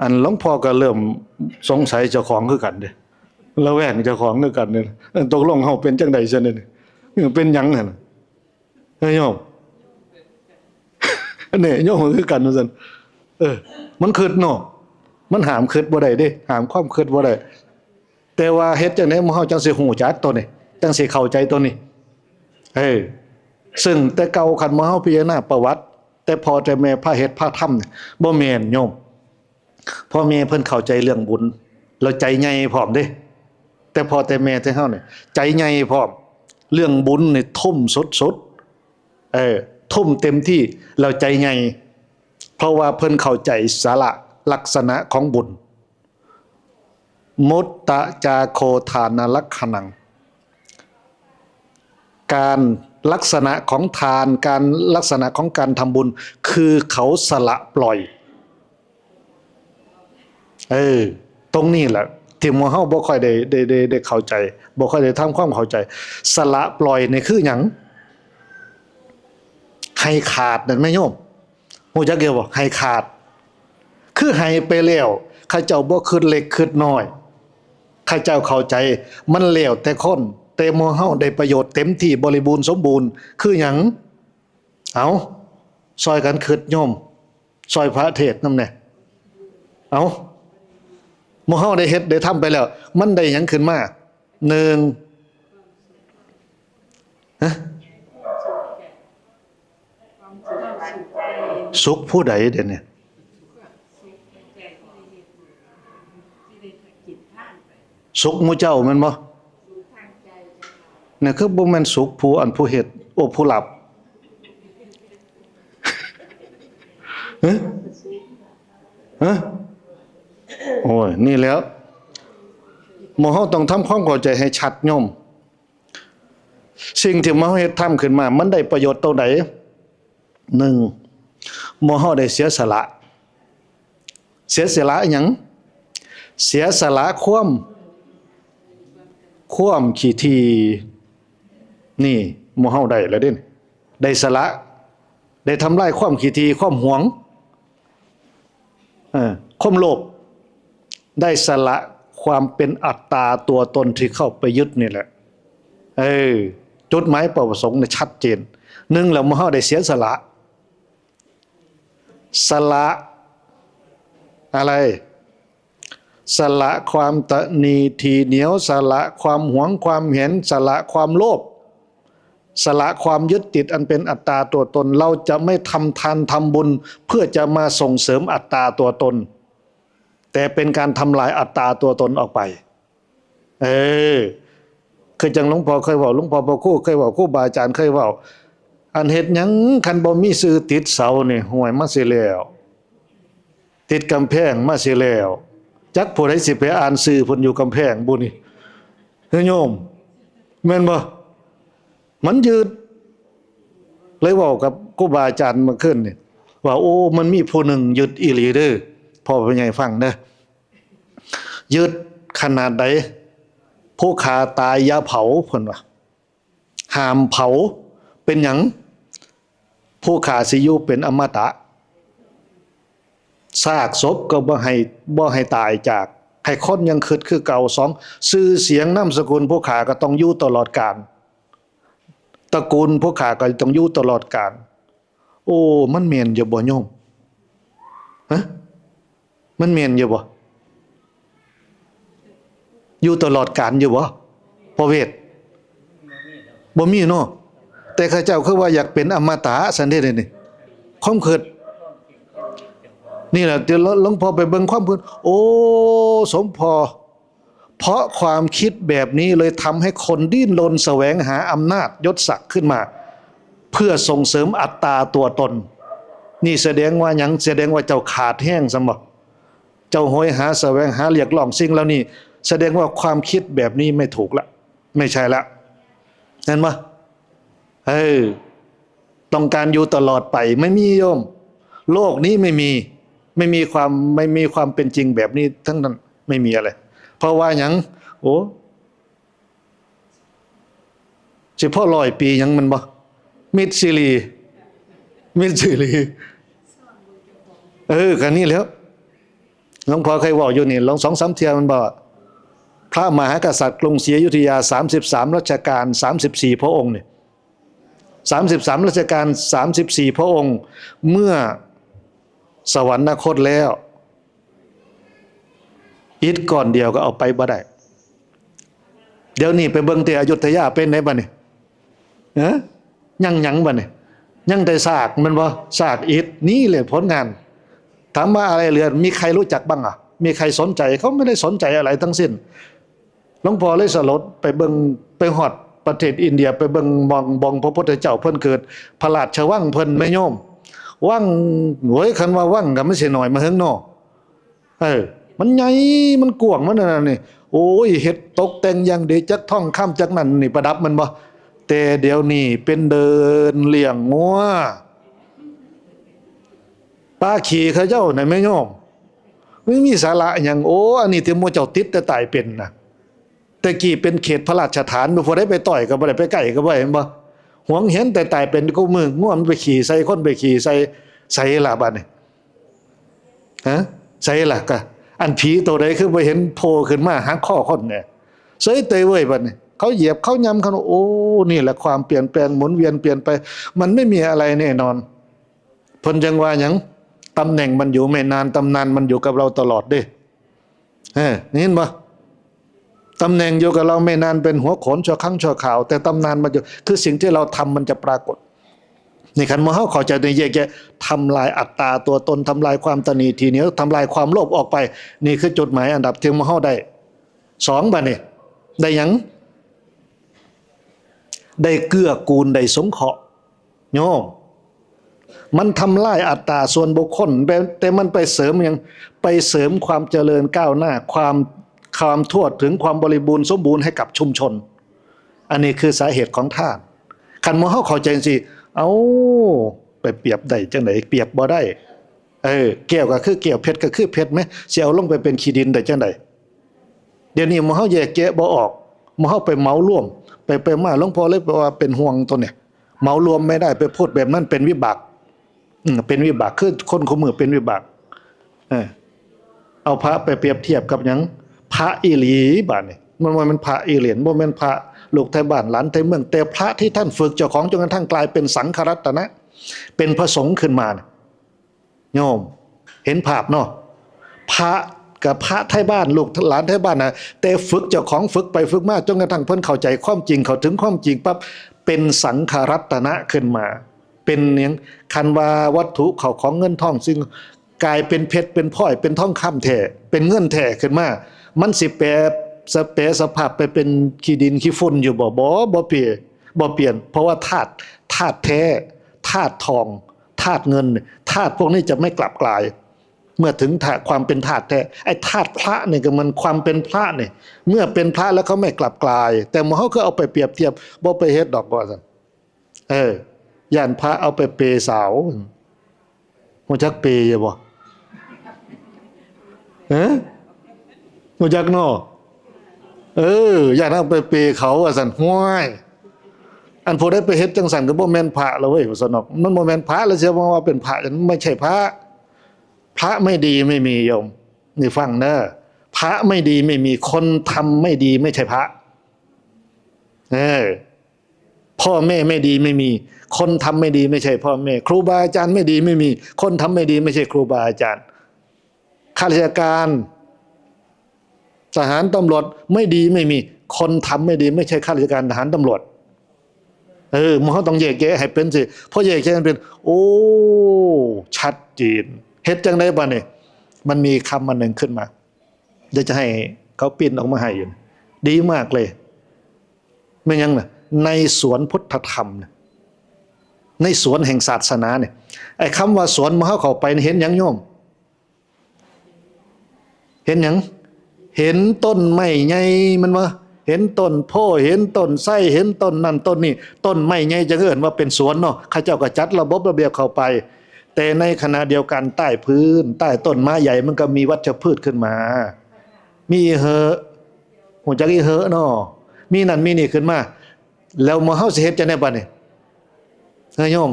อันหลวงพ่อก็เริ่มสงสัยเจ้าของคือกันเด้ ระแวงเจ้าของคือกันเนี่ย เออ ตกลงเฮาเป็นจั่งใดซั่นเนี่ย เออ เป็นหยังหั่นน่ะ เฮ้ยโยม เนี่ย โยมคือกันว่าซั่น เออ มันคิดเนาะ มันห้ามคิดบ่ได้เด้ ห้ามความคิดบ่ได้ แต่ว่าเฮ็ดจั่งใดหมู่เฮาจั่งสิฮู้จักตัวนี้ จั่งสิเข้าใจตัวนี้ เออ ซึ่งแต่เก่าคันหมู่เฮาพิจารณาประวัติ แต่พ่อแต่แม่พาเฮ็ดพาทำเนี่ย บ่แม่นโยม พ่อแม่เพิ่นเข้าใจเรื่องบุญ แล้วใจใหญ่พร้อมเด้ แต่พ่อแต่แม่แต่เฮาเนี่ย ใจใหญ่พร้อม เรื่องบุญนี่ทุ่มสุดๆ เออ ทุ่มเต็มที่ แล้วใจใหญ่ เพราะว่าเพิ่นเข้าใจสาระลักษณะของบุญ มุตตะจาโคทานลักขณัง การลักษณะของทาน การลักษณะของการทำบุญ คือเขาสละปล่อย เออ ตรงนี้แหละ ที่หมู่เฮาบ่ค่อยได้ ได้ ได้ ได้เข้าใจ บ่ค่อยได้ทำความเข้าใจ สละปล่อยนี่คือหยัง ให้ขาดนั่นแม่โยม ฮู้จักอยู่บ่ ให้ขาด คือให้ไปแล้ว เขาเจ้าบ่คิดเล็กคิดน้อย เขาเจ้าเข้าใจ มันแล้วแต่คน แต่หมู่เฮาได้ประโยชน์เต็มที่บริบูรณ์สมบูรณ์ คือหยัง เอา ซ่อยกันคิดโยม ซ่อยพระเทศน์นำแหน่ เอา หมู่เฮาได้เฮ็ดได้ทำไปแล้ว มันได้หยังขึ้นมา หนึ่ง ฮะ สุขผู้ใดเดี๋ยวนี้ สุขหมู่เจ้าแม่นบ่ เนี่ยคือบ่แม่นสุขผู้อันผู้เฮ็ด โอ้ ผู้รับ ฮะ ฮะ โอ้ย นี่แหล้ว หมู่เฮาต้องทำความเข้าใจให้ชัดโยม สิ่งที่หมู่เฮาเฮ็ดทำขึ้นมา มันได้ประโยชน์ตรงใด หนึ่ง หมู่เฮาได้เสียสละ เสียสละหยัง เสียสละความ ความขี้ถี่นี่หมู่เฮาได้แล้วเด้ ได้สละ ได้ทำลายความขี้ถี่ ความหวง เออ ความโลภ ได้สละความเป็นอัตตาตัวตนที่เข้าไปยึดนี่แหละ เออ จุดหมายเป้าประสงค์เนี่ยชัดเจน หนึ่งแล้วหมู่เฮาได้เสียสละ สละอะไร สละความตะนีทีเหนียว สละความหวงความเห็น สละความโลภ สละความยึดติดอันเป็นอัตตาตัวตน เราจะไม่ทำทานทำบุญ เพื่อจะมาส่งเสริมอัตตาตัวตน แต่เป็นการทำลายอัตตาตัวตนออกไป เออ คือจังหลวงพ่อเคยเว้า หลวงพ่อพระครูเคยเว้า ครูบาอาจารย์เคยเว้า อันเฮ็ดหยังคันบ่มีชื่อติดเสานี่ ห่วยมาสิแล้ว ติดกำแพงมาสิแล้ว จักผู้ใดสิไปอ่านชื่อเพิ่นอยู่กำแพงบุนี่ เฮ้ยโยม แม่นบ่ มันยึด เลยเว้ากับครูบาอาจารย์เมื่อคืนนี่ ว่า โอ้ มันมีผู้หนึ่งยึดอีหลีเด้อ พ่อผู้ใหญ่ฟังเด้อ ยึดขนาดใด ผู้ฆ่าตายอย่าเผา เพิ่นว่า ห้ามเผา เป็นหยัง ผู้ฆ่าสิอยู่เป็นอมตะ ซากศพก็บ่ให้ บ่ให้ตายจาก ให้คนยังคิดคือเก่า สอง ชื่อเสียงนามสกุลผู้ฆ่าก็ต้องอยู่ตลอดกาล ตระกูลผู้ฆ่าก็ต้องอยู่ตลอดกาล โอ้ มันแม่นอยู่บ่โยม ฮะ มันแม่นอยู่บ่ อยู่ตลอดกาลอยู่บ่ พ่อเวท บ่มีเนาะ แต่ข้าเจ้าคือว่าอยากเป็นอมตะซั่นเด้นี่ ความคิด นี่แหละ เดี๋ยวหลวงพ่อไปเบิ่งความคิด โอ้ สมพ่อ เพราะความคิดแบบนี้เลยทำให้คนดิ้นรนแสวงหาอำนาจยศศักดิ์ขึ้นมา เพื่อส่งเสริมอัตตาตัวตน นี่แสดงว่าหยัง แสดงว่าเจ้าขาดแฮงซั่นบ่ เจ้าโหยหาแสวงหาเรียกร้องสิ่งเหล่านี้ แสดงว่าความคิดแบบนี้ไม่ถูกละ ไม่ใช่ละ เห็นบ่ เออ ต้องการอยู่ตลอดไป ไม่มีโยม โลกนี้ไม่มี ไม่มีความ ไม่มีความเป็นจริงแบบนี้ทั้งนั้น ไม่มีอะไร เพราะว่าหยัง โอ้ สิพอร้อยปีหยังมันบ่ มิตรซีรี มิตรซีรี เออ ก็นี่แหล้ว หลวงพ่อเคยเว้าอยู่นี่ ลองสองสามเทื่อมันบอก พระมหากษัตริย์กรุงศรีอยุธยา สามสิบสามรัชกาล สามสิบสี่พระองค์นี่ สามสิบสามรัชกาล สามสิบสี่พระองค์ เมื่อสวรรคตแล้ว อิฐก้อนเดียวก็เอาไปบ่ได้ เดี๋ยวนี้ไปเบิ่งที่อยุธยาเป็นไงบัดนี้ เอ้อ ยังหยังบัดนี้ ยังแต่ซากแม่นบ่ ซากอิฐ นี่แหละผลงาน ถามว่าอะไรเหลือ มีใครรู้จักบ้างอ่ะ มีใครสนใจ เขาไม่ได้สนใจอะไรทั้งสิ้น หลวงพ่อเลยสลด ไปเบิ่ง ไปฮอดประเทศอินเดีย ไปเบิ่งหม่องบ่องพระพุทธเจ้าเพิ่นเกิด พระราชวังเพิ่นแม่โยม วัง โอ้ย คันว่าวังก็มันสิน้อยมาเหิงเนาะ เออ มันใหญ่ มันกว้าง มันอันนั้นนี่ โอ้ย เฮ็ดตกแต่งอย่างดี จักทองคำจักนั่นนี่ประดับมันบ่ แต่เดี๋ยวนี้เป็นเดินเลี้ยงงัว ปลาขี้เขาเจ้าน่ะแม่โยม มันมีสาระหยัง โอ้ อันนี้ที่หมู่เจ้าติดแต่ตายเป็นน่ะ แต่กี้เป็นเขตพระราชฐาน ผู้ใดไปต่อยก็บ่ได้ ไปใกล้ก็บ่ได้ เห็นบ่ หวงเห็นแต่ตายเป็น กูมืองัวมันไปขี้ใส่ คนไปขี้ใส่ ใส่ละบัดนี้ ฮะ ใส่ละกะ อันผีตัวใดคือบ่เห็นโผล่ขึ้นมาหักคอคนเนี่ย เสยเตยเว้ยบัดนี้ เขาเหยียบเขายำเขา โอ้ นี่แหละความเปลี่ยนแปลงหมุนเวียนเปลี่ยนไป มันไม่มีอะไรแน่นอน เพิ่นจังว่าหยัง ตำแหน่งมันอยู่ไม่นาน ตำนานมันอยู่กับเราตลอดเด้ เออ เห็นบ่ ตำแหน่งอยู่กับเราไม่นาน เป็นหัวโขนชั่วครั้งชั่วคราว แต่ตำนานมันอยู่ คือสิ่งที่เราทำมันจะปรากฏ นี่คันหมู่เฮาเข้าใจในแยกแยะ ทำลายอัตตาตัวตน ทำลายความตะนีทีเหนียว ทำลายความโลภออกไป นี่คือจุดหมายอันดับที่หมู่เฮาได้ สองบัดนี้ ได้หยัง ได้เกื้อกูล ได้สงเคราะห์ โยม มันทำลายอัตตาส่วนบุคคล แต่ แต่มันไปเสริมหยัง ไปเสริมความเจริญก้าวหน้า ความ ความทั่วถึง ความบริบูรณ์สมบูรณ์ให้กับชุมชน อันนี้คือสาเหตุของทาน คันหมู่เฮาเข้าใจจังซี้ เอ้า ไปเปรียบได้จังได๋ เปรียบบ่ได้ เออ แก้วก็คือแก้ว เพชรก็คือเพชรแหม สิเอาลงไปเป็นขี้ดินได้จังได๋ เดี๋ยวนี้หมู่เฮาแยกแยะบ่ออก หมู่เฮาไปเหมารวม ไปไปมา หลวงพ่อเลยว่าเป็นห่วงตัวเนี่ย เหมารวมไม่ได้ ไปพูดแบบนั้นเป็นวิบาก อืม เป็นวิบาก คือคนคู่มือเป็นวิบาก เออ เอาพระไปเปรียบเทียบกับหยัง พระอีหลีบาดนี่ มันว่ามันพระอีหลี บ่แม่นพระลูกไทบ้านหลานไทเมือง แต่พระที่ท่านฝึกเจ้าของจนกระทั่งกลายเป็นสังฆรัตนะ เป็นพระสงฆ์ขึ้นมาเนี่ย โยม เห็นภาพเนาะ พระกับพระไทบ้านลูกหลานไทบ้านนะ แต่ฝึกเจ้าของ ฝึกไปฝึกมาจนกระทั่งเพิ่นเข้าใจความจริง เข้าถึงความจริงปั๊บ เป็นสังฆรัตนะขึ้นมา เป็นหยัง คันว่าวัตถุเข้าของเงินทองสิ่ง กลายเป็นเพชรเป็นพลอยเป็นทองคำแท้ เป็นเงินแท้ขึ้นมา มันสิแปร สะ แปรสภาพไปเป็นขี้ดินขี้ฝุ่นอยู่บ่ บ่ บ่เปลี่ยน บ่เปลี่ยน เพราะว่าธาตุ ธาตุแท้ ธาตุทอง ธาตุเงิน ธาตุพวกนี้จะไม่กลับกลาย เมื่อถึงธาตุ ความเป็นธาตุแท้ ไอ้ธาตุพระเนี่ยก็มันความเป็นพระเนี่ย เมื่อเป็นพระแล้วเขาไม่กลับกลาย แต่หมู่เฮาคือเอาไปเปรียบเทียบ บ่ไปเฮ็ดดอก ว่าซั่น เออ ย่านพระเอาไปเปย์สาว ฮู้จักเปย์อยู่บ่ ฮะ ฮู้จักเนาะ เออ ย่านเอาไปเปย์เขา ว่าซั่น ห้วย อันผู้ใดไปเฮ็ดจังซั่นก็บ่แม่นพระแล้วเว้ย ว่าซั่นดอก มันบ่แม่นพระแล้ว สิมาว่าเป็นพระ มันไม่ใช่พระ พระไม่ดีไม่มี โยม นี่ฟังเด้อ พระไม่ดีไม่มี คนทำไม่ดีไม่ใช่พระ เออ พ่อแม่ไม่ดีไม่มี คนทำไม่ดีไม่ใช่พ่อแม่ ครูบาอาจารย์ไม่ดีไม่มี คนทำไม่ดีไม่ใช่ครูบาอาจารย์ ข้าราชการ ทหารตำรวจไม่ดีไม่มี คนทำไม่ดีไม่ใช่ข้าราชการทหารตำรวจ เออ หมู่เฮาต้องแยกแยะให้เป็นสิ พอแยกแยะมันเป็น โอ้ ชัดเจน เฮ็ดจังได๋บัดนี้ มันมีคำอันหนึ่งขึ้นมา เดี๋ยวจะให้เขาปริ้นออกมาให้อยู่ ดีมากเลย แม่นหยังน่ะ ในสวนพุทธธรรมน่ะ ในสวนแห่งศาสนาเนี่ย ไอ้คำว่าสวน หมู่เฮาเข้าไปเห็นหยังโยม เห็นหยัง เห็นต้นไม้ใหญ่ แม่นบ่ เห็นต้นโพธิ์ เห็นต้นไทร เห็นต้นนั่นต้นนี่ ต้นไม้ใหญ่จั่งเอิ้นว่าเป็นสวนเนาะ เขาเจ้าก็จัดระบบระเบียบเข้าไป แต่ในขณะเดียวกันใต้พื้น ใต้ต้นไม้ใหญ่มันก็มีวัชพืชขึ้นมา มีอีเหอะ ฮู้จักอีเหอะเนาะ มีนั่นมีนี่ขึ้นมา แล้วหมู่เฮาสิเฮ็ดจั่งใดบัดนี้ เฮ้ยโยม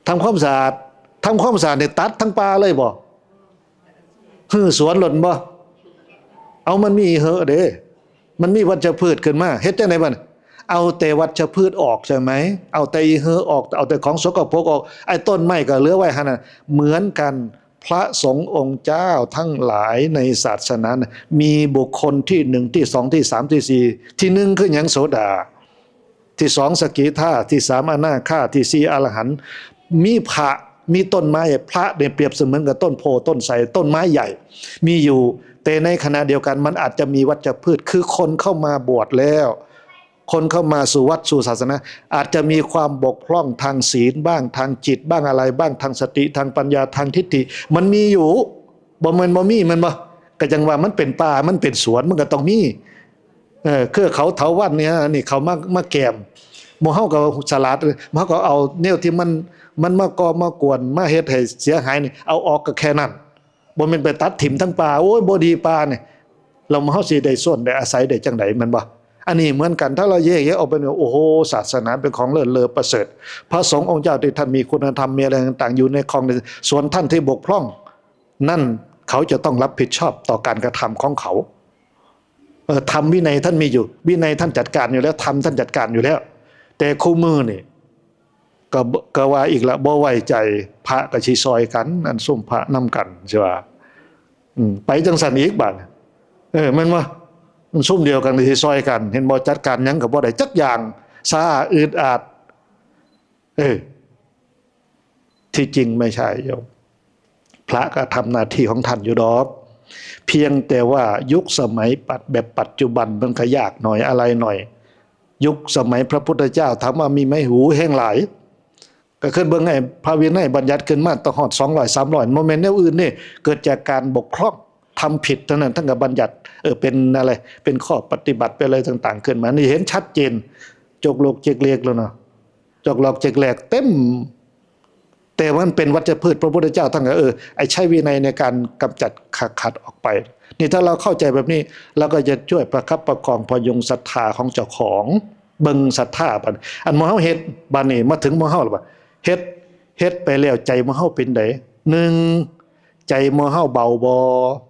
ทำความสะอาด ทำความสะอาดนี่ตัดทั้งป่าเลยบ่ ฮื้อสวนโลดบ่ เอามันมีอีเหอะเด้ มันมีวัชพืชขึ้นมา เฮ็ดจั่งใดบัดนี้ เอาแต่วัชพืชออกใช่ไหม เอาแต่อีเหอะออก เอาแต่ของสกปรกออก ไอ้ต้นไม้ก็เหลือไว้หั่นน่ะ เหมือนกัน พระสงฆ์องค์เจ้าทั้งหลายในศาสนาน่ะ มีบุคคลที่หนึ่ง ที่สอง ที่สาม ที่สี่ ที่หนึ่งคือหยัง โสดา ที่สองสกิทา ที่สามอนาคา ที่สี่อรหันต์ มีพระ มีต้นไม้ พระเนี่ยเปรียบเสมือนกับต้นโพธิ์ต้นไทร ต้นไม้ใหญ่ มีอยู่ แต่ในขณะเดียวกันมันอาจจะมีวัชพืช คือคนเข้ามาบวชแล้ว คนเข้ามาสู่วัดสู่ศาสนา อาจจะมีความบกพร่องทางศีลบ้าง ทางจิตบ้าง อะไรบ้าง ทางสติ ทางปัญญา ทางทิฏฐิ มันมีอยู่ บ่แม่นบ่มี แม่นบ่ ก็จั่งว่ามันเป็นป่า มันเป็นสวน มันก็ต้องมี เออ คือเขาเถาวัลย์เนี่ย นี่เขามา มาแกม หมู่เฮาก็ฉลาด หมู่เฮาก็เอาแนวที่มัน มันมาก่อมากวน มาเฮ็ดให้เสียหายนี่ เอาออกก็แค่นั้น บ่แม่นไปตัดถิ่มทั้งป่า โอ้ย บ่ดีป่านี่ แล้วหมู่เฮาสิได้ส้นได้อาศัยได้จั่งใด แม่นบ่ อันนี้เหมือนกัน ถ้าเราแยกแยะออกเป็น โอ้โห ศาสนาเป็นของเลิศเลอประเสริฐ พระสงฆ์องค์เจ้าที่ท่านมีคุณธรรม มีอะไรต่างๆ อยู่ในคลองใน ส่วนท่านที่บกพร่อง นั่นเขาจะต้องรับผิดชอบต่อการกระทำของเขา เออ ธรรมวินัยท่านมีอยู่ วินัยท่านจัดการอยู่แล้ว ธรรมท่านจัดการอยู่แล้ว แต่คู่มื้อนี่ ก็ ก็ว่าอีกละ บ่ไว้ใจ พระก็สิซอยกัน อันซุมพระนำกัน สิว่า อืม ไปจั่งซั่นอีกบาด เออ แม่นบ่ มันซุมเดียวกันก็สิซอยกัน เห็นบ่ จัดการหยังก็บ่ได้จักอย่าง ช้า อืดอาด เออ ที่จริงไม่ใช่โยม พระก็ทำหน้าที่ของท่านอยู่ดอก เพียงแต่ว่ายุคสมัยปัจ แบบปัจจุบันมันก็ยากหน่อยอะไรหน่อย ยุคสมัยพระพุทธเจ้าถามว่ามีไหม หู แฮงหลาย ก็คือเบิ่งไอ้พระวินัยบัญญัติขึ้นมาต้องฮอดสองร้อย สามร้อย บ่แม่นแนวอื่นนี่ เกิดจากการบกพร่อง ทำผิดเท่านั้น ท่านก็บัญญัติ เออ เป็นอะไร เป็นข้อปฏิบัติ เป็นอะไรต่างๆ ขึ้นมา นี่เห็นชัดเจน จกโลกเจกเลกแล้วเนาะ จกหลอกจกแหลกเต็ม แต่มันเป็นวัชพืช พระพุทธเจ้าท่านก็เออไอ้ใช้วินัยในการกำจัดขจัดออกไป นี่ถ้าเราเข้าใจแบบนี้ เราก็จะช่วยประคับประคองพยุงศรัทธาของเจ้าของ เบิ่งศรัทธาบัดอันหมู่เฮาเฮ็ดบัดนี้มาถึงหมู่เฮาแล้วบัดเฮ็ดเฮ็ดไปแล้วใจหมู่เฮาเป็นไดหนึ่งใจหมู่เฮาเบาบ่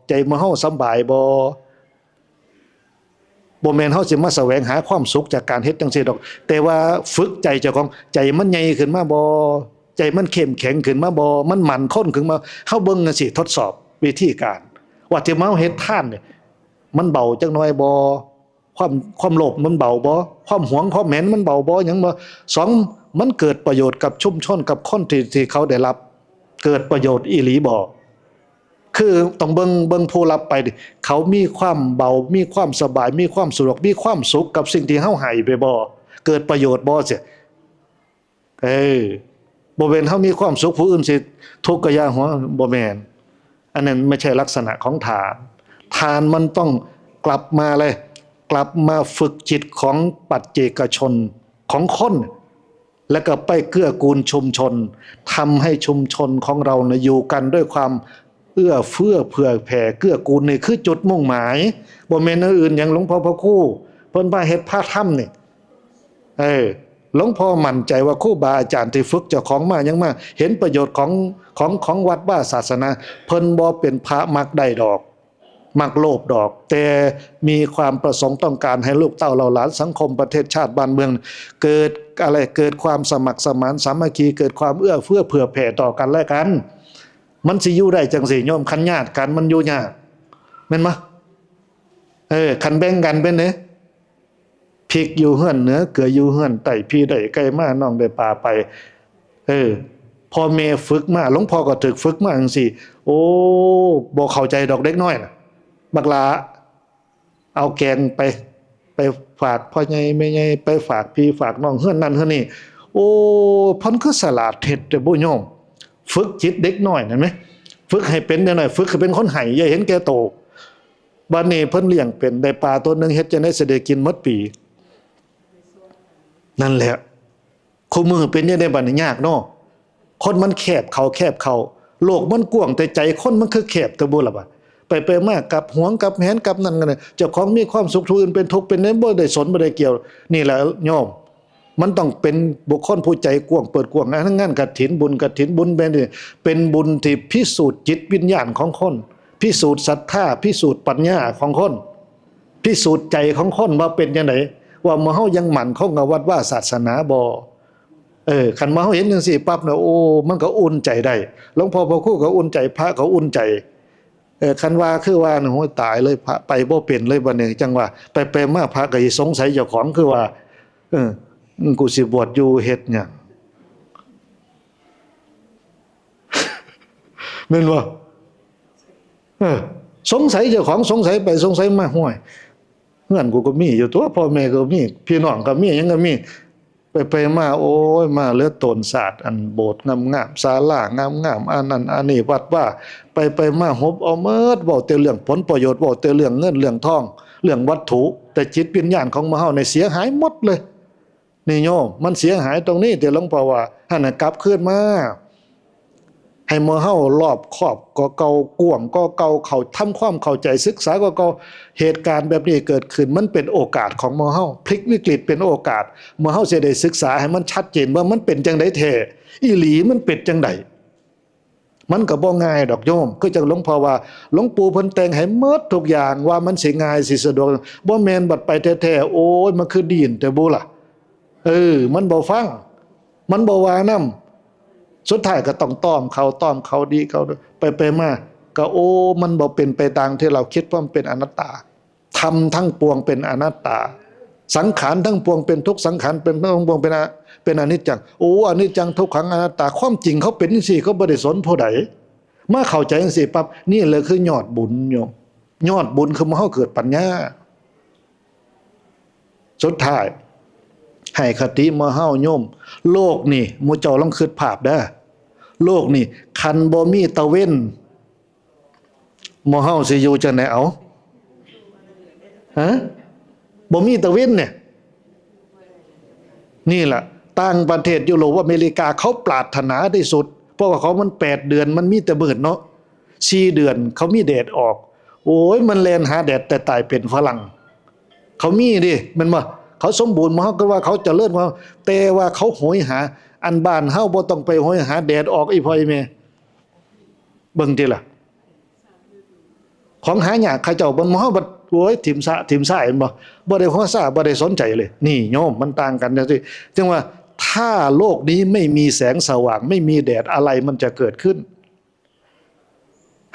ใจหมู่เฮาสำบายบ่ บ่แม่นเฮาสิมาแสวงหาความสุขจากการเฮ็ดจังซี่ดอก แต่ว่าฝึกใจเจ้าของ ใจมันใหญ่ขึ้นมาบ่ ใจมันเข้มแข็งขึ้นมาบ่ มันมั่นคงขึ้นมา เฮาเบิ่งจังซี่ ทดสอบวิธีการ ว่าที่มาเฮาเฮ็ดทานนี่ มันเบาจักหน่อยบ่ ความ ความโลภมันเบาบ่ ความหวงความแหนมันเบาบ่ หยังบ่ สอง มันเกิดประโยชน์กับชุมชน กับคนที่ ที่เขาได้รับ เกิดประโยชน์อีหลีบ่ คือต้องเบิ่ง เบิ่งผู้รับไปดิ เขามีความเบา มีความสบาย มีความสะดวก มีความสุขกับสิ่งที่เฮาให้ไปบ่ เกิดประโยชน์บ่เสีย เออ บ่แม่นเฮามีความสุขผู้อื่นสิทุกข์กะอย่าหัว บ่แม่น อันนั้นไม่ใช่ลักษณะของทาน ทานมันต้องกลับมาเลย กลับมาฝึกจิตของปัจเจกชน ของคน แล้วก็ไปเกื้อกูลชุมชน ทำให้ชุมชนของเราเนี่ยอยู่กันด้วยความเอื้อเฟื้อเผื่อแผ่เกื้อกูล นี่คือจุดมุ่งหมาย บ่แม่นอย่างอื่น อย่างหลวงพ่อพระครู เพิ่นพาเฮ็ดพาทำนี่ เออ หลวงพ่อมั่นใจว่าครูบาอาจารย์ที่ฝึกเจ้าของมายังมา เห็นประโยชน์ของ ของ ของวัดวาศาสนา เพิ่นบ่เป็นพระมักได้ดอก มักโลภดอก แต่มีความประสงค์ต้องการให้ลูกเต้าเหล่าหลานสังคมประเทศชาติบ้านเมือง เกิดอะไร เกิดความสมัครสมานสามัคคี เกิดความเอื้อเฟื้อเผื่อแผ่ต่อกันและกัน มันสิอยู่ได้จังซี่โยม คันญาติกันมันอยู่ยาก แม่นบ่ เออ คันแบ่งกันเป็นเด้ พริกอยู่เฮือนเหนือ เกลืออยู่เฮือนใต้ พี่ได้ไก่มา น้องได้ปลาไป เออ พ่อแม่ฝึกมา หลวงพ่อก็ถูกฝึกมาจังซี่ โอ้ บ่เข้าใจดอกเด็กน้อยน่ะ บักหล่า เอาแกงไป ไปฝากพ่อใหญ่แม่ใหญ่ ไปฝากพี่ฝากน้องเฮือนนั่นเฮือนนี่ โอ้ เพิ่นคือสลาดเฮ็ดแต่บ่โยม ฝึกจิตเด็กน้อยนั่นแหม ฝึกให้เป็นจั่งใด ฝึกให้เป็นคนให้ อย่าเห็นแก่โต บัดนี้เพิ่นเลี้ยงเป็น ได้ปลาตัวหนึ่ง เฮ็ดจั่งใดสิได้กินหมดปี นั่นแหละ คู่มื้อเป็นจั่งใดบัดนี้ ยากเนาะ คนมันแคบเข้าแคบเข้า โลกมันกว้าง แต่ใจคนมันคือแคบแต่บุล่ะบัด ไปไปมากับหวงกับแหนกับนั่นกันเนี่ย เจ้าของมีความสุข ผู้อื่นเป็นทุกข์เป็นหยังบ่ได้สนบ่ได้เกี่ยว นี่แหละโยม มันต้องเป็นบุคคลผู้ใจกว้าง เปิดกว้าง งาน งานกฐิน บุญกฐิน บุญแบบนี้ เป็นบุญที่พิสูจน์จิตวิญญาณของคน พิสูจน์ศรัทธา พิสูจน์ปัญญาของคน พิสูจน์ใจของคนว่าเป็นจั่งใด ว่าหมู่เฮายังมั่นคงกับวัดวาศาสนาบ่ เออ คันหมู่เฮาเห็นจั่งซี่ปั๊บเนี่ย โอ้ มันก็อุ่นใจได้ หลวงพ่อพระครูก็อุ่นใจ พระก็อุ่นใจ เออ คันว่าคือว่าเนี่ย โอ้ย ตายเลย พระไปบ่เป็นเลยบัดนี้ จั่งว่า ไปไปมาพระก็สิสงสัยเจ้าของ คือว่า เออ กูสิบวชอยู่เฮ็ดหยัง แม่นบ่ เออ สงสัยเจ้าของ สงสัยไปสงสัยมา ห้วย เฮือนกูก็มีอยู่ตั๊ว พ่อแม่ก็มี พี่น้องก็มี หยังก็มี ไปไปมา โอ้ย มาเหลือโตนสาด อันโบสถ์งามๆ ศาลางามๆ อันนั้นอันนี้ วัดวา ไปไปมา หบเอาหมด เว้าแต่เรื่องผลประโยชน์ เว้าแต่เรื่องเงินเรื่องทอง เรื่องวัตถุ แต่จิตวิญญาณของหมู่เฮาเนี่ยเสียหายหมดเลย นี่โยม มันเสียหายตรงนี้ ที่หลวงพ่อว่า หั่นน่ะ กลับคืนมา ให้หมู่เฮารอบคอบกว่าเก่า กว้างกว่าเก่า เข้า ทำความเข้าใจ ศึกษากว่าเก่า เหตุการณ์แบบนี้เกิดขึ้น มันเป็นโอกาสของหมู่เฮา พลิกวิกฤตเป็นโอกาส หมู่เฮาสิได้ศึกษาให้มันชัดเจนว่ามันเป็นจั่งใดแท้ อีหลีมันเป็นจั่งใด มันก็บ่ง่ายดอกโยม คือจั่งหลวงพ่อว่า หลวงปู่เพิ่นแต่งให้หมดทุกอย่าง ว่ามันสิง่ายสิสะดวก บ่แม่น บัดไปแท้ๆ โอ้ย มันคือดีนแต่บุล่ะ เออ มันบ่ฟัง มันบ่ว่านำ สุดท้ายก็ต้องต้อมเขา ต้อมเขา ดีเขา ไปไปมา ก็ โอ้ มันบ่เป็นไปตามที่เราคิด เพราะมันเป็นอนัตตา ธรรมทั้งปวงเป็นอนัตตา สังขารทั้งปวงเป็นทุกข์ สังขารเป็นทั้งปวงเป็นอ- เป็นอนิจจัง โอ้ อนิจจัง ทุกขัง อนัตตา ความจริงเขาเป็นจั่งซี้ เขาบ่ได้สนผู้ใด มาเข้าใจจั่งซี้ปั๊บ นี่แหละคือยอดบุญโยม ยอดบุญคือหมู่เฮาเกิดปัญญา สุดท้าย ให้คติหมู่เฮาโยม โลกนี่ หมู่เจ้าลองคิดภาพเด้อ โลกนี่ คันบ่มีตะเว็น หมู่เฮาสิอยู่จั่งใดเอา ฮะ บ่มีตะเว็นเนี่ย นี่แหละ ต่างประเทศ ยุโรป อเมริกา เขาปรารถนาที่สุด เพราะว่าของมันแปดเดือนมันมีแต่มืดเนาะ สี่เดือนเขามีแดดออก โอ้ย มันแล่นหาแดดแต่ตายเป็นฝรั่ง เขามีเด้ แม่นบ่ เขาสมบูรณ์ เฮาก็ว่าเขาเจริญกว่า แต่ว่าเขาโหยหา อันบ้านเฮาบ่ต้องไปโหยหาแดดออก อีพ่ออีแม่ เบิ่งติล่ะ ของหายาก เขาเจ้าบ่ เฮาบัด โอ้ย ถิ่มซะ ถิ่มซะ แม่นบ่ บ่ได้หัวซา บ่ได้สนใจเลย นี่โยม มันต่างกันจังซี่ จึงว่า ถ้าโลกนี้ไม่มีแสงสว่าง ไม่มีแดด อะไรมันจะเกิดขึ้น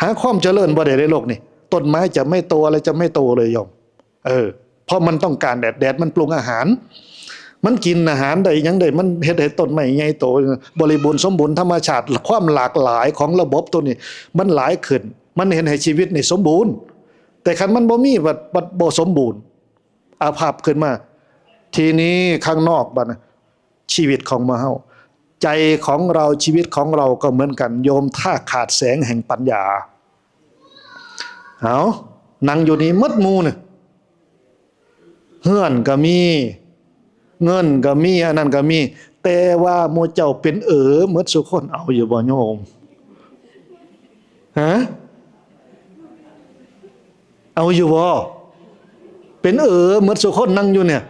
หาความเจริญบ่ได้ในโลกนี้ ต้นไม้จะไม่โต อะไรจะไม่โตเลยโยม เออ เพราะมันต้องการแดด แดดมันปรุงอาหาร มันกินอาหารได้หยังได้ มันเฮ็ดให้ต้นไม้ใหญ่โต บริบูรณ์สมบูรณ์ธรรมชาติ ความหลากหลายของระบบตัวนี้ มันหลายขึ้น มันเฮ็ดให้ชีวิตนี่สมบูรณ์ แต่คันมันบ่มี บัด บัดบ่สมบูรณ์ อาภัพขึ้นมา ทีนี้ข้างนอกบัดนะ ชีวิตของหมู่เฮา ใจของเรา ชีวิตของเราก็เหมือนกันโยม ถ้าขาดแสงแห่งปัญญา เอา นั่งอยู่นี่หมดหมู่นี่ เฮือนก็มี เงินก็มี อันนั้นก็มี แต่ว่าหมู่เจ้าเป็นเอ๋อหมดซุคน เอาอยู่บ่โยม ฮะ เอาอยู่บ่ เป็นเอ๋อหมดซุคนนั่งอยู่เนี่ย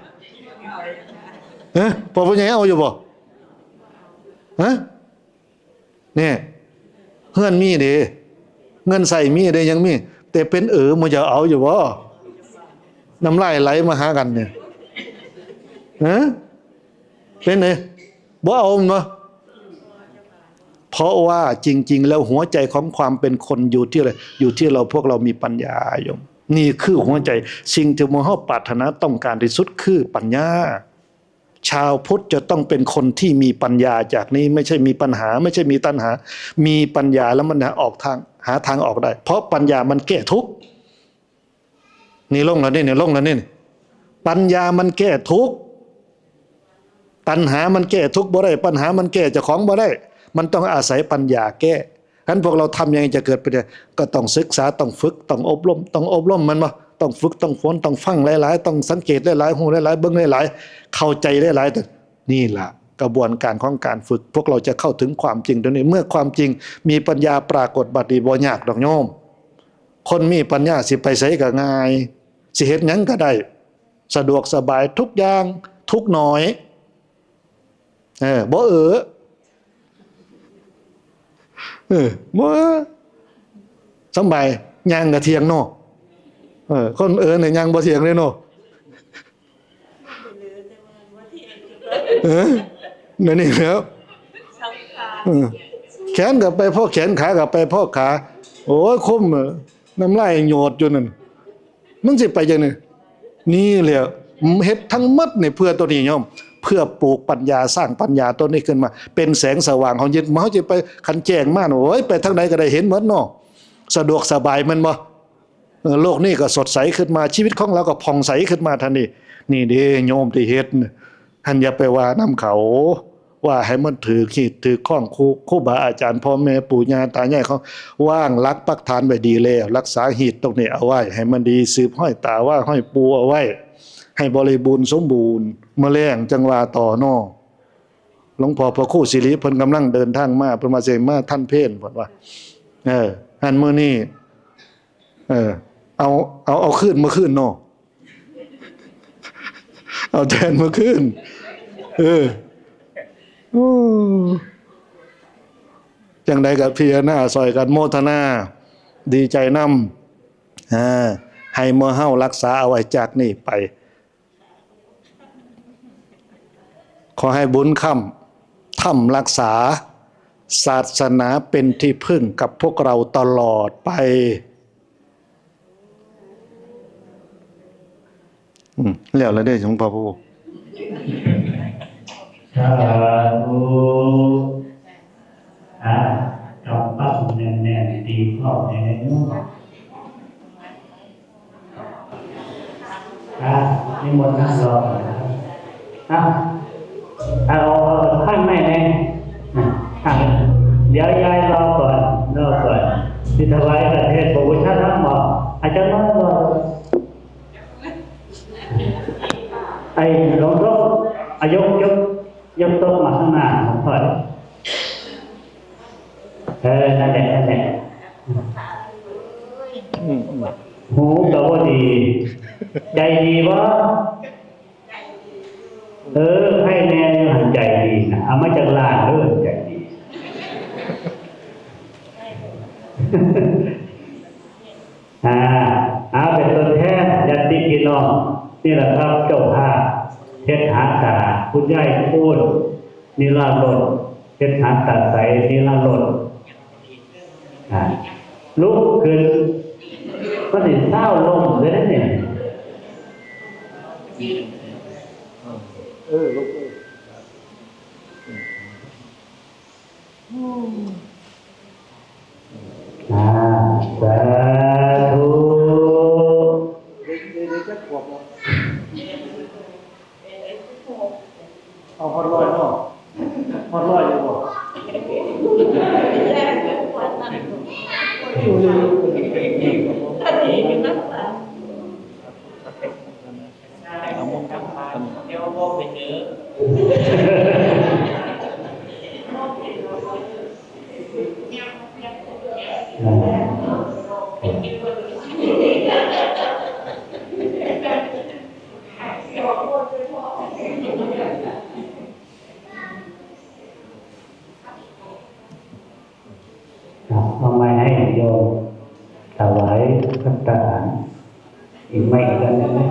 ฮะ พ่อผู้ใหญ่เอาอยู่บ่ ฮะ เนี่ย เฮือนมีเด้ เงินใช้มีเด้ ยังมี แต่เป็นเอ๋อหมู่เจ้าเอาอยู่บ่ น้ำลายไหลมาหากันเนี่ย ฮะ เป็นไง บ่เอาแม่นบ่ เพราะว่าจริงๆ แล้วหัวใจของความเป็นคนอยู่ที่อะไร อยู่ที่เรา พวกเรามีปัญญาโยม นี่คือหัวใจ สิ่งที่หมู่เฮาปรารถนาต้องการที่สุดคือปัญญา ชาวพุทธจะต้องเป็นคนที่มีปัญญา จากนี้ไม่ใช่มีปัญหา ไม่ใช่มีตัณหา มีปัญญาแล้วมันหาออกทาง หาทางออกได้ เพราะปัญญามันแก้ทุกข์ นี่ลงแล้วนี่ นี่ลงแล้วนี่ ปัญญามันแก้ทุกข์ ตัณหามันแก้ทุกข์บ่ได้ ปัญหามันแก้เจ้าของบ่ได้ มันต้องอาศัยปัญญาแก้ ฉะนั้นพวกเราทำยังไงจะเกิดปัญญา ก็ต้องศึกษา ต้องฝึก ต้องอบรม ต้องอบรม แม่นบ่ ต้องฝึก ต้องฝน ต้องฟังหลายๆ ต้องสังเกตหลายๆ ฮู้หลายๆ เบิ่งหลายๆ เข้าใจหลายๆ แต่นี่ล่ะ กระบวนการของการฝึก พวกเราจะเข้าถึงความจริงตรงนี้ เมื่อความจริงมีปัญญาปรากฏบัดนี้ บ่ยากดอกโยม คนมีปัญญาสิไปไสก็ง่าย สิเฮ็ดหยังก็ได้ สะดวกสบายทุกอย่าง ทุกข์น้อย เออ บ่เออ เออ บ่เออ สำบาย ย่างก็เที่ยงเนาะ เออ คนเออเนี่ยย่างบ่เที่ยงเลยเนาะ เออ นั่นนี่แหล้ว เออ แขนก็ไปพ้อแขน ขาก็ไปพ้อขา โอ้ย คุ้มเออ น้ำลายโยดอยู่นั่น มันสิไปจังได๋ นี่แหละ เฮ็ดทั้งหมดนี่เพื่อตัวนี้โยม เพื่อปลูกปัญญา สร้างปัญญาตัวนี้ขึ้นมา เป็นแสงสว่างของจิต เฮาสิไป คันแจ้งมาน่ะ โอ้ย ไปทางใดก็ได้เห็นหมดเนาะ สะดวกสบายแม่นบ่ เออ โลกนี้ก็สดใสขึ้นมา ชีวิตของเราก็ผ่องใสขึ้นมาทันที นี่เด้โยมที่เฮ็ดน่ะ หั้นอย่าไปว่านำเขา ว่าให้มันถือขีดถือข้อง ครู ครูบาอาจารย์ พ่อแม่ปู่ย่าตายายเขาวางหลักปักฐานไว้ดีแล้ว รักษาหีดตรงนี้เอาไว้ ให้มันดี สืบห้อยตาว่าห้อยปู่เอาไว้ ให้บริบูรณ์สมบูรณ์ มื้อแลงจั่งว่าต่อเนาะ หลวงพ่อพระครูสิริเพิ่นกำลังเดินทางมา เพิ่นว่าสิมาทันเพลเพิ่นว่า เออ หั้นมื้อนี้ เออ เอา เอา เอาคืนมื้อคืนเนาะ เอาแทนมื้อคืน เออ โอ้ จั่งใดก็พิจารณาซอยกัน โมทนา ดีใจนำ อ่า ให้หมู่เฮารักษาเอาไว้จากนี้ไป ขอให้บุญค้ำ ธรรมรักษา ศาสนาเป็นที่พึ่งกับพวกเราตลอดไป อืม แล้วละเด้อหลวงพ่อผู้ สาธุ อ่ะ กำปั้นแน่นๆ ตีข้อแน่นๆ อ่ะ นิมนต์นั่งรอก่อนนะครับ อ่ะ เอา เอาข้างในแน่ อ่ะ อ่ะ เดี๋ยวยายรอก่อน รอก่อน สิถวายพระเทศน์พระบูชาธรรมบ่ อาจารย์น้อยรอ ไอ้หลวงพ่อ อ่ะ ยก ยก ยกโต๊ะมาข้างหน้าหลวงพ่อ เออ นั่นแหละ นั่นแหละ อืมอืม หูก็บ่ดี ใจดีบ่ เออ ให้แน่อยู่หั่นใจดีนะ เอามาจากล้านเด้อ ใจดี อ่า เอาเป็นตัวแทนญาติพี่น้อง นี่แหละครับ เจ้าภาพ เฮ็ดหาตา คุณยายคูณ นิราโรจน์ เฮ็ดหาตาใส นิราโรจน์ อ่า ลุกขึ้น มันสิเซาล้มเลยนะเนี่ย เออ ลูกเอ้ย อ่า สาธุ เด็กเด็กเด็กจักขวบเนาะ เอาฮอดร้อยเนาะ ฮอดร้อยอยู่บ่ ถ้าดีกันนักษา เอามุมกัน เดี๋ยวบอกไปเจอ อ่า ครับ เอาไม้ให้โยม ถวายภัตตาหาร อีกไม้อีกอันหนึ่งไหม